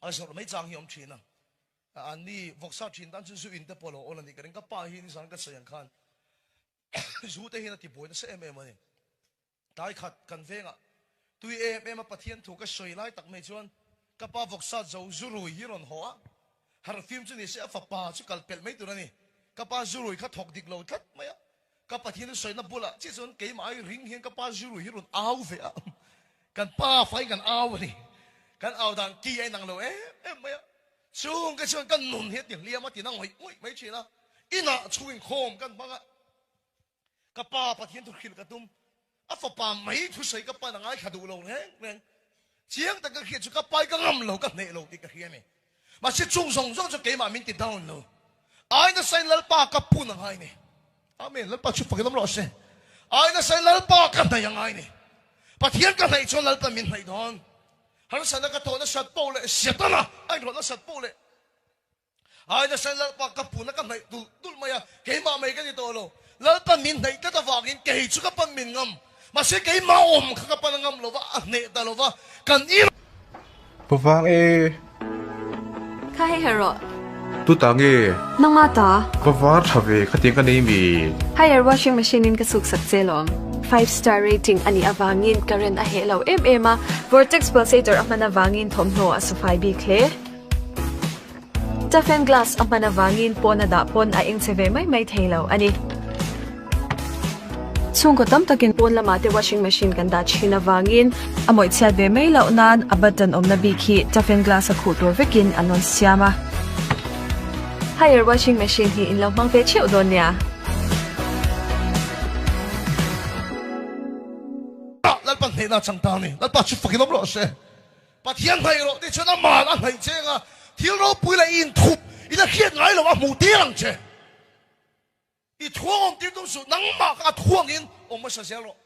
a zawrh mai chang hi a awm thin a. Anni vawk sat thin tan chu zu in te pawh lo awl a nih ka ring. Ka pa hi nizan ka sawi ang khan zu te hian a ti buai nasa em em a ni. Tlai khat kan vengah tui em em a Pathian thu ka sawi lai tak mai chuan ka pa vawksa zo zurui hi rawn haw a, harhfim chu ni se a fapa chu kal pelh mai tur a ni. Ka pa zurui kha thawk dik lo tlat mai a, ka Pathian thu sawina bulah chiah chuan keimah ai ring hian ka pa zurui hi rawn au ve a, kan pa faiin kan au a ni. Kan au dan ki a inang lo em em mai a, chung ka chuan ka nun hi a ti hliam a ti na ngawih ngawih mai thin a, inah chhung inkhawm kan hmang a. Ka pa Pathian thu hrilh ka tum. A fapa mai thusawi ka pan a ngaithla duh lo reng reng. Chiang tak ka hriat chu ka pai ka ngam lo, ka hneh lo tih ka hria a ni. Mahse chung zawng zawng chu keimah min ti down lo. Ai nasain Lalpa ka pun a ngai ni. Amen. Lalpa chu fakin awm rawh se. Ai nasain Lalpa ka hnaih a ngai ni. Pathian ka hnaih chuan Lalpa min hnaih dawn. Harsatna ka tawh nasat poh leh Setana a inrawlh nasat poh leh Ai nasa Lalpa ka puna ka hnaih tulh tulh mai a, keimah mai ka ni tawh lo. Lalpa min hnaih tlat avangin kei chu ka pan min ngam. Mahse keimah awm kha ka pan a ngam lo va, a hneh ta lo va, kan i. Pu Vang e. Kha hei her rawh. Tu ta nge? Nangma ta. Ka var tha ve khatiang ka nei mi. Haier washing machine in ka suk sak che lawm. Five star rating a nih avangin current a heh lo em em a, vortex pulsator a hman avangin thawmhnaw a su fai bik hle. Toughen glass a hman avangin pawn a dah pawn a eng che ve mai mai thei lo a ni. Chhungkaw tam takin pawn lamah te washing machine kan dah thin avangin a mawih chhiat ve mai loh nan a button awmna bik hi toughen glass a khuh tur vekin an rawn siam a. Haier washing machine hi in lo hmang ve theuh dawn nia. hnehna a chang ta a ni. Lalpa chu fakin awm rawh se. Pathian hnaih rawh tih chuan aman a hnaih cheng a, thil ropui leh i inthup i la hriat ngai lo a hmuh tir ang che. I thuang awm tir tum suh, nangmah kha a thuangin awm hmasa zel rawh.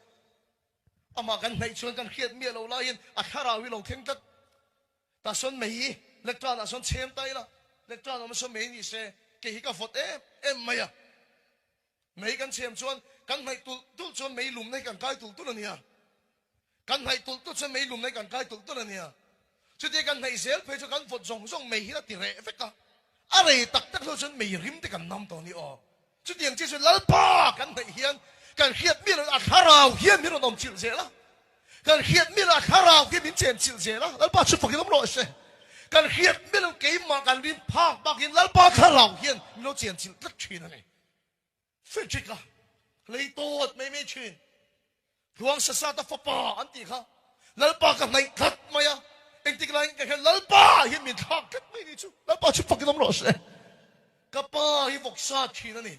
Amah kan hnaih chuan kan hriat miah lo laiin a thlarau hi lo thleng tlat. Tah sawn mei hi lectern ah sawn chhem ta ila, lectern awm sawn mei ni se kei hi ka vawt em em mai a. Mei kan chhem chuan kan hnaih tulh tulh chuan mei lumna hi kan kai tulh tulh a nia. Kan hnaih tulh tulh chuan mei lumna hi kan kai tulh tulh a nia. Chutia kan hnaih zel phei chu kan vawt zawng zawng mei hi a ti reh vek a. A rei tak tak hnu chuan mei rim te kan nam tawh a ni aw. Chutiang chiah chuan Lalpa kan hnaih hian kan hriat miah loh a thlarau hian min rawn awm chilh zel a. Kan hriat miah loh a thlarau hian min chen chilh zel a. Lalpa chu fakin awm rawh se. Kan hriat miah loh keimah kan rin phak bakin Lalpa thlarau hian min lo chen chilh tlat thin a ni. Frederick a lei tawt mai mai thin. Tluang Sasata fapa an tih kha Lalpa ka hnaih tlat mai a, engtik laiin ka hian Lalpa hian min thlak tlat mai ni chu. Lalpa chu fakin awm rawh se. Ka pa hi vawksa thin a ni.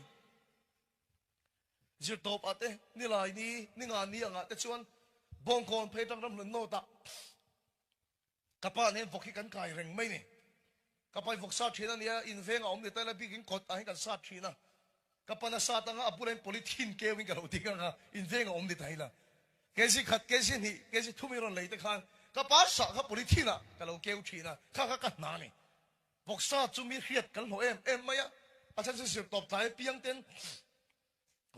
Zirtawp ah te, nilai ni, ninga ni angah te chuan Bawngkawn phei tang ramhlun nawt ah Ka pa nen vawk hi kan kai reng mai ni. Ka pa hi vawk sat thin a nia, in veng a awm ni ta ila bikin kawt ah hian kan sat thin a. Ka pan a sat anga a bulah hian polythene keu in ka lo ding anga in veng a awm ni ta ila. Kg khat, kg hnih, kg thum i rawn lei te khan ka pa sah kha polythene ah ka lo keu thin a, kha kha ka hna ni. Vawk sat chu mi hriat kan hlawh em em mai a, a chhan chu zirtawp tlai apiang ten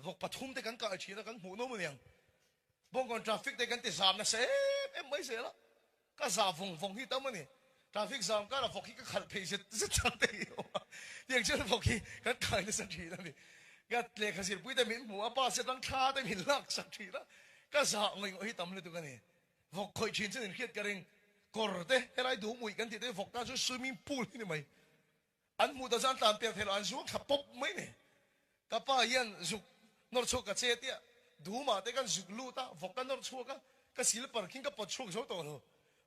Vawk pathum te kan kai thin a, kan hmuh nawm aniang. Bawngkawn traffic te kan ti zam nasa em em mai zel a, ka zah vawng vawng hi tam a ni. Traffic zam karah vawk hi ka khalh phei zet zet chang te hi a awm a, tiang chuan vawk hi kan kai nasa thin a ni. Ka lehkha zirpui te min hmu a, bus atang thla te min lak sak thin a, ka zah ngawih ngawih hi tam lutuk a ni. Vawk khawih thin chuan inhriat ka ring, kawr te helai duhmuih kan tih te hi vawk tan chuan swimming pool hi ni mai. An hmuh ta chuan an tlan piak thei lo, an zuang thla pawp mai ni. Ka pa hian zuk nawr chhuak ka che tia, Duma te kan zuk lut a, vawk ka nawr chhuak a, ka silipar khin ka pawt chhuak zo tawh lo.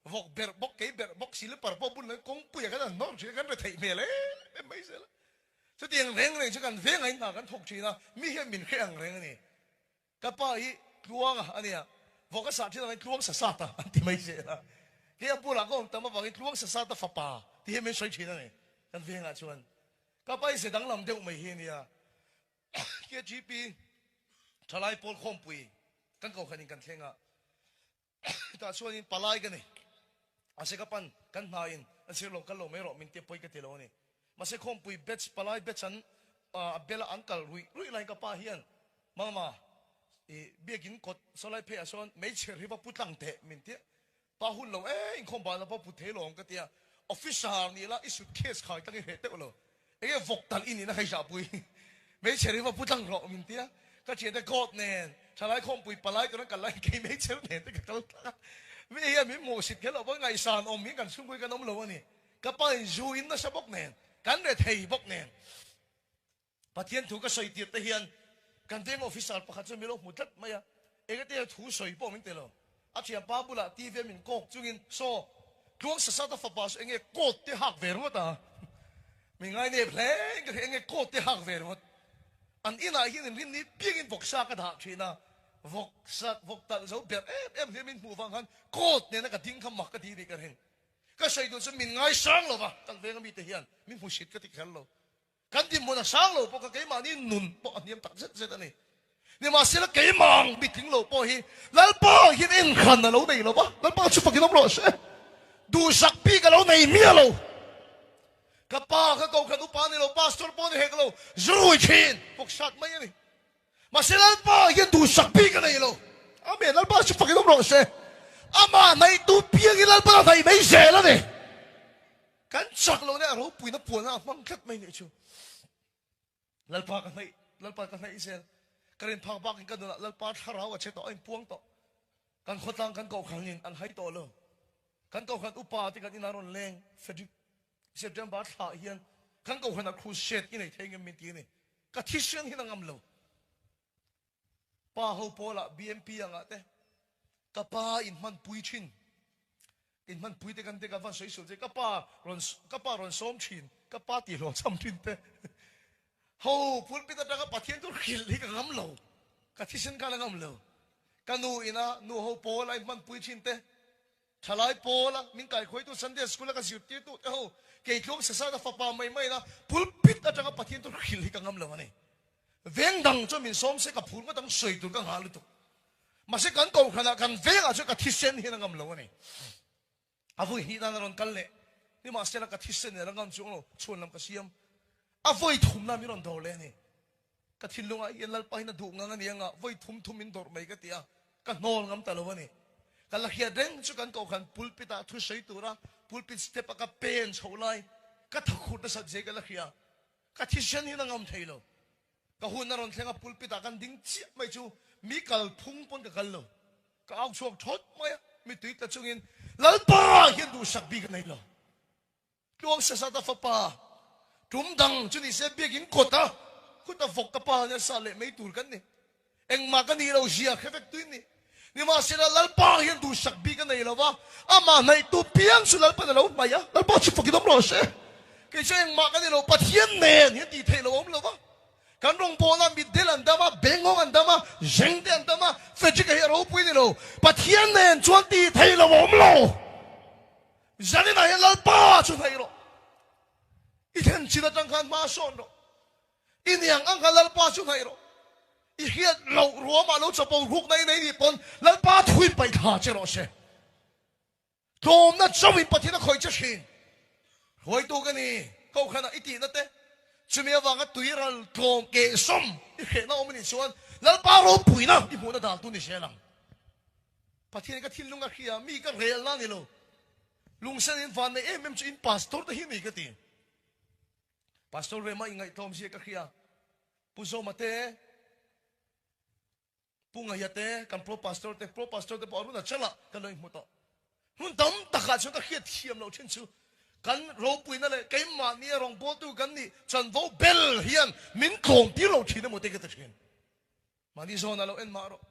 Vawk berh bawk, kei berh bawk, silipar pawh bun lovin kawngpuiah khan an nawr thin a, kan retheih hmel em em mai zel a. Chutiang reng reng chu kan vengah in hna kan thawk thin a, mi hian min hre ang reng a ni. Ka pa hi Tluanga a nia, vawk a sah thin avangin Tluang Sasata an ti mai zel a. Kei a bulah ka awm tam avangin Tluang Sasata fapa tih hi min sawi thin a ni kan vengah chuan. Ka pa hi ze danglam deuh mai hi a nia. KGP Thalai Pawl Khawmpui kan kohhranin kan thleng a. Tah chuanin palai ka ni. Mahse ka pan kan hnain an sir lo kal lo mai rawh min tia pawi ka ti lo a ni. Mahse khawmpui batch palai batch an a bela an kal ruih ruih laiin ka pa hian Mama i biakin kawt sawlai pheiah sawn meichher hi va pu tlang teh min tia pa hun lo e inkhawm banah pawh put thei lo ang ka tia officer ni la i suitcase khai tlang i hreh teuh lo. Enge vawk talh i nihna kha i zahpui? Hmeichhe ri va pu tlang rawh min tia. Ka thiante God nen thalai khawmpui palai tura kal laiin kei hmeichhe nen te ka kal tlang a. Mi hian min hmuhsit kher loh pawn ngaihsan awm hi kan chhungkaw hi kan awm lo a ni. Ka pa in zu in nasa bawk nen, kan rethei bawk nen. Pathian thu ka sawi tirh te hian kan veng officer pakhat chu min lo hmu tlat mai a, engati thu sawi pawh min ti lo. A thianpa bulah TV a min kawk chungin, Saw, Tluang Sasata fapa chu enge coat te hak ve ringawt a? Min ngai nep hle in ka hria, enge coat te hak ve ringawt? An inah hian inrinni piangin vawksa ka dah thin a, vawksa, vawk talh zo ber em em hliam min hmuh vang khan coat nena ka ding kha mak ka ti nih ka ring. Ka sawi duh chu min ngaisang lo va, kan venga mite hian min hmusit ka ti kher lo. Kan dinhmun a sang lo pawh kha keimahni nun pawh a hniam tak zet zet a ni. Nimahsela keimah ang mitling lo pawh hi Lalpa hian enhran a lo nei lo va, Lalpa chu fakin awm rawh se. Duhsak bik a lo nei miah lo. Ka pa kha kohhran upa ni lo, pastor pawh ni hek lo, zurui thin bawk sat mai a ni. Mahse Lalpa hian duhsak bik a nei lo. Amen. Lalpa chu fakin awm rawh se. Amah hnaihtu piangin Lalpa a hnaih mai zel a ni. Kan chak lo nia ropuina puana a hmang tlat mai nih chu. Lalpa ka hnaih, Lalpa ka hnaih zel. Ka rin phak bakin ka nunah Lalpa thlarau a che tawh, a inpuang tawh. Kan khawtlang kan kohhranin an hai tawh lo. Kan kohhran upa te kan inah rawn leng Frederick September thlah hian kan kohhranah crusade i nei thei ngem min ti a ni. Ka thisen hian a ngam lo. Pa ho pawlah BMP angah te ka pa in hman pui thin. In hman pui te kan te ka van sawi sul che ka pa rawn ka pa rawn sawm thin ka pa tih hlawh cham thin te. Ho pulpit atanga Pathian chu hrilh hi ka ngam lo. Ka thisen khan a ngam lo. Ka nu ina nu ho pawl a inhmanpui thin te, thalai pawl a min kaikhuaitu Sunday School a ka zirtirtu te ho kei tlawm sasata fapa mai maina pulpit atanga Pathian chu hrilh hi ka ngam lo a ni. Veng dang chuan min sawm se ka phur ngawt ang sawi tur ka nghah lutuk. Mahse kan kohhranah kan vengah chuan ka thisen hian a ngam lo a ni. A vawi hnih nan a rawn kal leh. Nimahsela ka thisen nen a ngam chuang lo, chhuan lam ka siam. A vawi thumna min rawn dawr leh a ni. Ka thinlungah hian Lalpa hian a duh ngang a ni anga vawi thum thum min dawrh mai ka ti a, ka hnawl ngam ta lo a ni. Ka la hriat reng chu kan kohhran pulpit ah thusawi tura pulpit step a ka pen chhoh lai ka thakhut nasat zia ka la hria. Ka thisen hian a ngam thei lo. Ka hun a rawn thleng a pulpit ah kan ding chiah mai chu mi kal phung pawn ka kal lo. Ka au chhuak thawt mai a, mittui tla chungin Lalpa hian duhsak bik a nei lo. Tluang Sesata fapa tum dang chu nise biakin kawta kut a vawk ka pa nia sa leh mai tur kan ni. Engmah ka nih lo zia hre vek tuin ni. Nimahsela Lalpa hian duhsak bik a nei lo va, amah hnaihtu piang chu Lalpan a lo hnaih a, Lalpa chu fakin awm rawh se. Kei chu engmah ka ni lo, Pathian nen hian tih theih lo a awm lo va. Kan rawngbawlna mitdel an dam a, bengawng an dam a, zeng te an dam a, Frederick-a hi a ropui ni lo. Pathian nen chuan tih theih lo a awm lo. Zaninah hian Lalpa chu hnaih rawh. I thlen chin atang khan hma sawn rawh. I niang ang khan Lalpa chu hnaih rawh. I hriat loh ruamah lo chapo rukna i nei nih pawn Lalpa thuin paih thla che rawh se. Tlawmna chauhin Pathian a khawih che thin. Hruaitu ka ni, Kohhranah i tihna te, chumi avanga tui ral tlawm kehsawm i hrehna awm a nih chuan Lalpa ropuina i hmuhna dan tu ni zel ang. Pathian ka thinlung a hria, mi ka relna a ni lo. Lungsen in van nei em em chu in pastor te hi ni ka ti. Pastor Rema ingaihtlawm zia ka hria. Pu Zawma te, Pu Ngaia te, kan pro pastor te, pro pastor te pawh Arunachala kan lo inhmu tawh. Hmun tam takah chuan ka hriat thiam loh thin chu kan ropuina leh keimahni a rawngbawltu kan nih chanvo bel hian min tlawm tir lo thin emaw te ka ti thin. Mahni zawnah lo en mah rawh.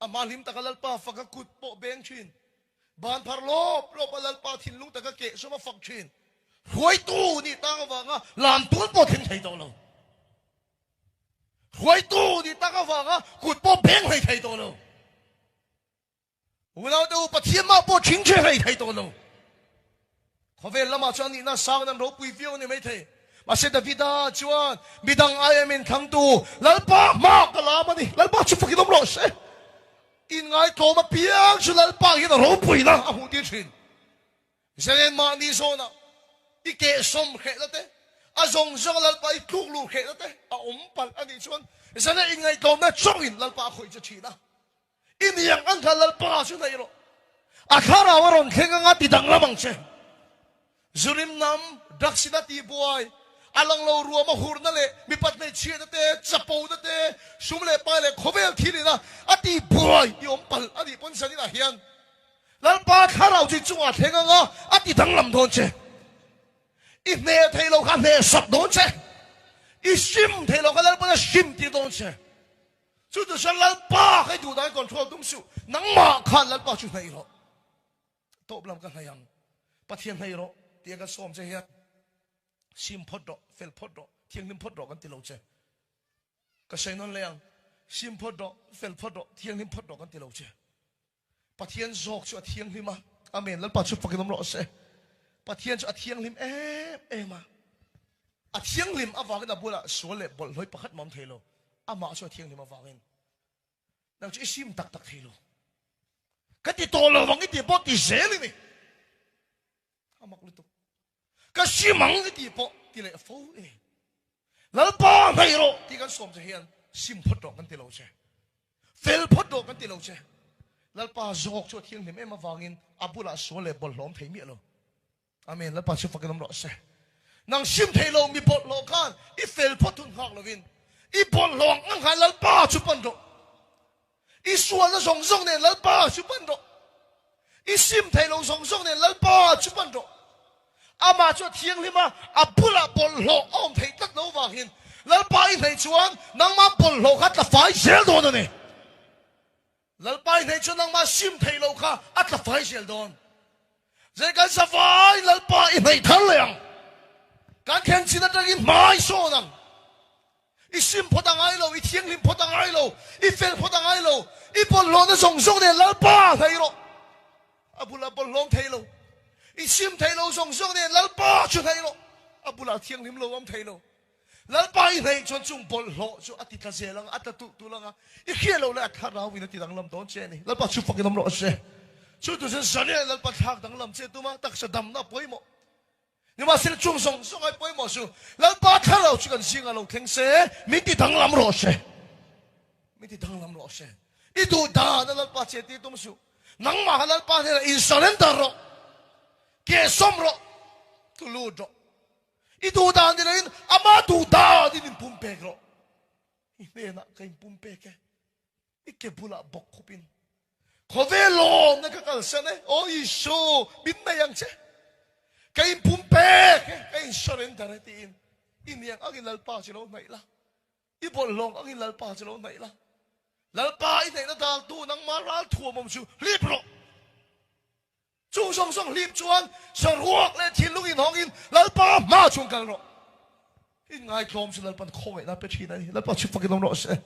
A hma hlim taka Lalpa faka kut pawh beng thin. Ban phar lawp lawp a Lalpa thinlung taka keh sawm a fak thin. Hruaitu nih tang avanga lam tun pawh thleng thei tawh lo. Hruaitu nih tak avanga kut pawh beng hlei thei tawh lo. Unaute u, Pathian mah pawh thing che hlei thei tawh lo. Khawvel lamah chuan nihna sang in an ropui viau a ni maithei. Mahse Davida chuan midang aia min thlangtu Lalpa hma ka lam a ni. Lalpa chu fakin awm rawh se. Inngaihtlawm apiang chu Lalpa hian a ropuina a hmuh tir thin. Zalen mahni zawnah i kehsawm hrehna te, a zawng zawnga Lalpa i tluk luh hrehna te a awm palh a nih chuan zalen inngaihtlawmna chawngin Lalpa a khawih che thin a. I niang ang kha Lalpa chu hnaih rawh. A thlarau a rawn thleng anga ti danglam ang che. Zurim nam, drugs in a ti buai, a lang lo ruam a hurna leh mipat hmeichhiatna te, chapona te, sum leh pai leh khawvel thil ina a ti buai i awm palh a nih pawn zaninah hian Lalpa thlarau chu i chungah thleng anga a ti danglam dawn che. I hneh theih loh kha a hneh sak dawn che. I hrim theih loh kha Lalpa'n a hrim tir dawn che. Chu chu chuan Lalpa kha i duh dan control tum suh, nangmah khan Lalpa chu hnaih rawh. Tawp lam ka hnaih ang, Pathian hnaih rawh tih a kan sawm che hian sim phawt rawh, fel phawt rawh, thianghlim phawt rawh kan ti lo che. Ka sawi nawn leh ang, sim phawt rawh, fel phawt rawh, thianghlim phawt rawh kan ti lo che. Pathian zawk chu a thianghlim a, Amen, Lalpa chu fakin awm rawh se. Pathian chu a thianghlim em em a, a thianghlim avangin a bulah sual leh bawlhhlawih pakhat mah awm thei lo, amah chu a thianghlim avangin nang chu i sim tak tak thei lo. Ka ti tawh lo vang i tih pawh ti zel i ni. A mak lutuk. Ka sim ang i tih pawh ti leh fo i ni. Lalpa hnaih rawh tih kan sawm che hian sim phawt rawh kan ti lo che. Fel phawt rawh kan ti lo che. Lalpa zawk chu a thianghlim em avangin a bulah sual leh bawlhhlawm thei miah lo. Amen. Lalpa chu fakin awm rawh se. Nang sim thei lo mi bawlhhlawh khan i fel phawt hun nghak lovin i bawlhhlawh ang ang khan Lalpa chu pan rawh. I sualna zawng zawng nen Lalpa chu pan rawh. I sim thei lo zawng zawng nen Lalpa chu pan rawh. Amah chu a thianghlim a, a bulah bawlhhlawh a awm theih tlat lo vangin Lalpa i hnaih chuan nangmah bawlhhlawh kha tla fai zel dawn a ni. Lalpa i hnaih chuan nangmah sim thei lo kha a tla fai zel dawn. Zai kan sa vai Lalpa i hnaih thar leh ang. Kan thlen chin atangin hmai sawn ang. I sim phawt a ngai lo, i thianghlim phawt a ngai lo, i fel phawt a ngai lo. I bawlhhlawhna zawng zawng nen Lalpa hnaih rawh. A bulah bawlhhlawm thei lo. I sim thei lo zawng zawng nen Lalpa chu hnaih rawh. A bulah thianghlim lo awm thei lo. Lalpa i hnaih chuan chung bawlhhlawh chu a ti tla zel ang a, a tla tulh tulh ang a, i hriat loh leh a thlarau in a ti danglam dawn che a ni. Lalpa chu fakin awm rawh se. Chu tu chuan Zaniah Lalpa thlak danglam che tum a, taksa damna a pawimawh. Nimahsela chung zawng zawng ai pawimawh chu Lalpa thlarau chu kan zingah lo thleng se, min ti danglam rawh se. Min ti danglam rawh se. I duh dan a Lalpa che ti tum suh. Nangmah kha Lalpa hnenah in surrender rawh. Ke sawm rawh. Tu lut rawh. I duh dan ni loin ama duh dan in in pumpek rawh. I hnenah ka in pumpek e. I ke bulah bawk khupin khawvel lawmna ka kalsan e, Aw Isu, min nei ang che. Ka inpumpek e, ka in surrender e tiin i niang angin Lalpa chu lo hnaih la, i bawlhhlawng angin Lalpa chu lo hnaih la. Lalpa i hnaihna daltu nangmah ralthuam awm chu hlip rawh. Chung zawng zawng hlip chuan saruak leh thinlung inhawngin Lalpa hma chuan kal rawh. Inngaithlawm chu Lalpan khawngaihna pe thin a ni. Lalpa chu fakin awm rawh se.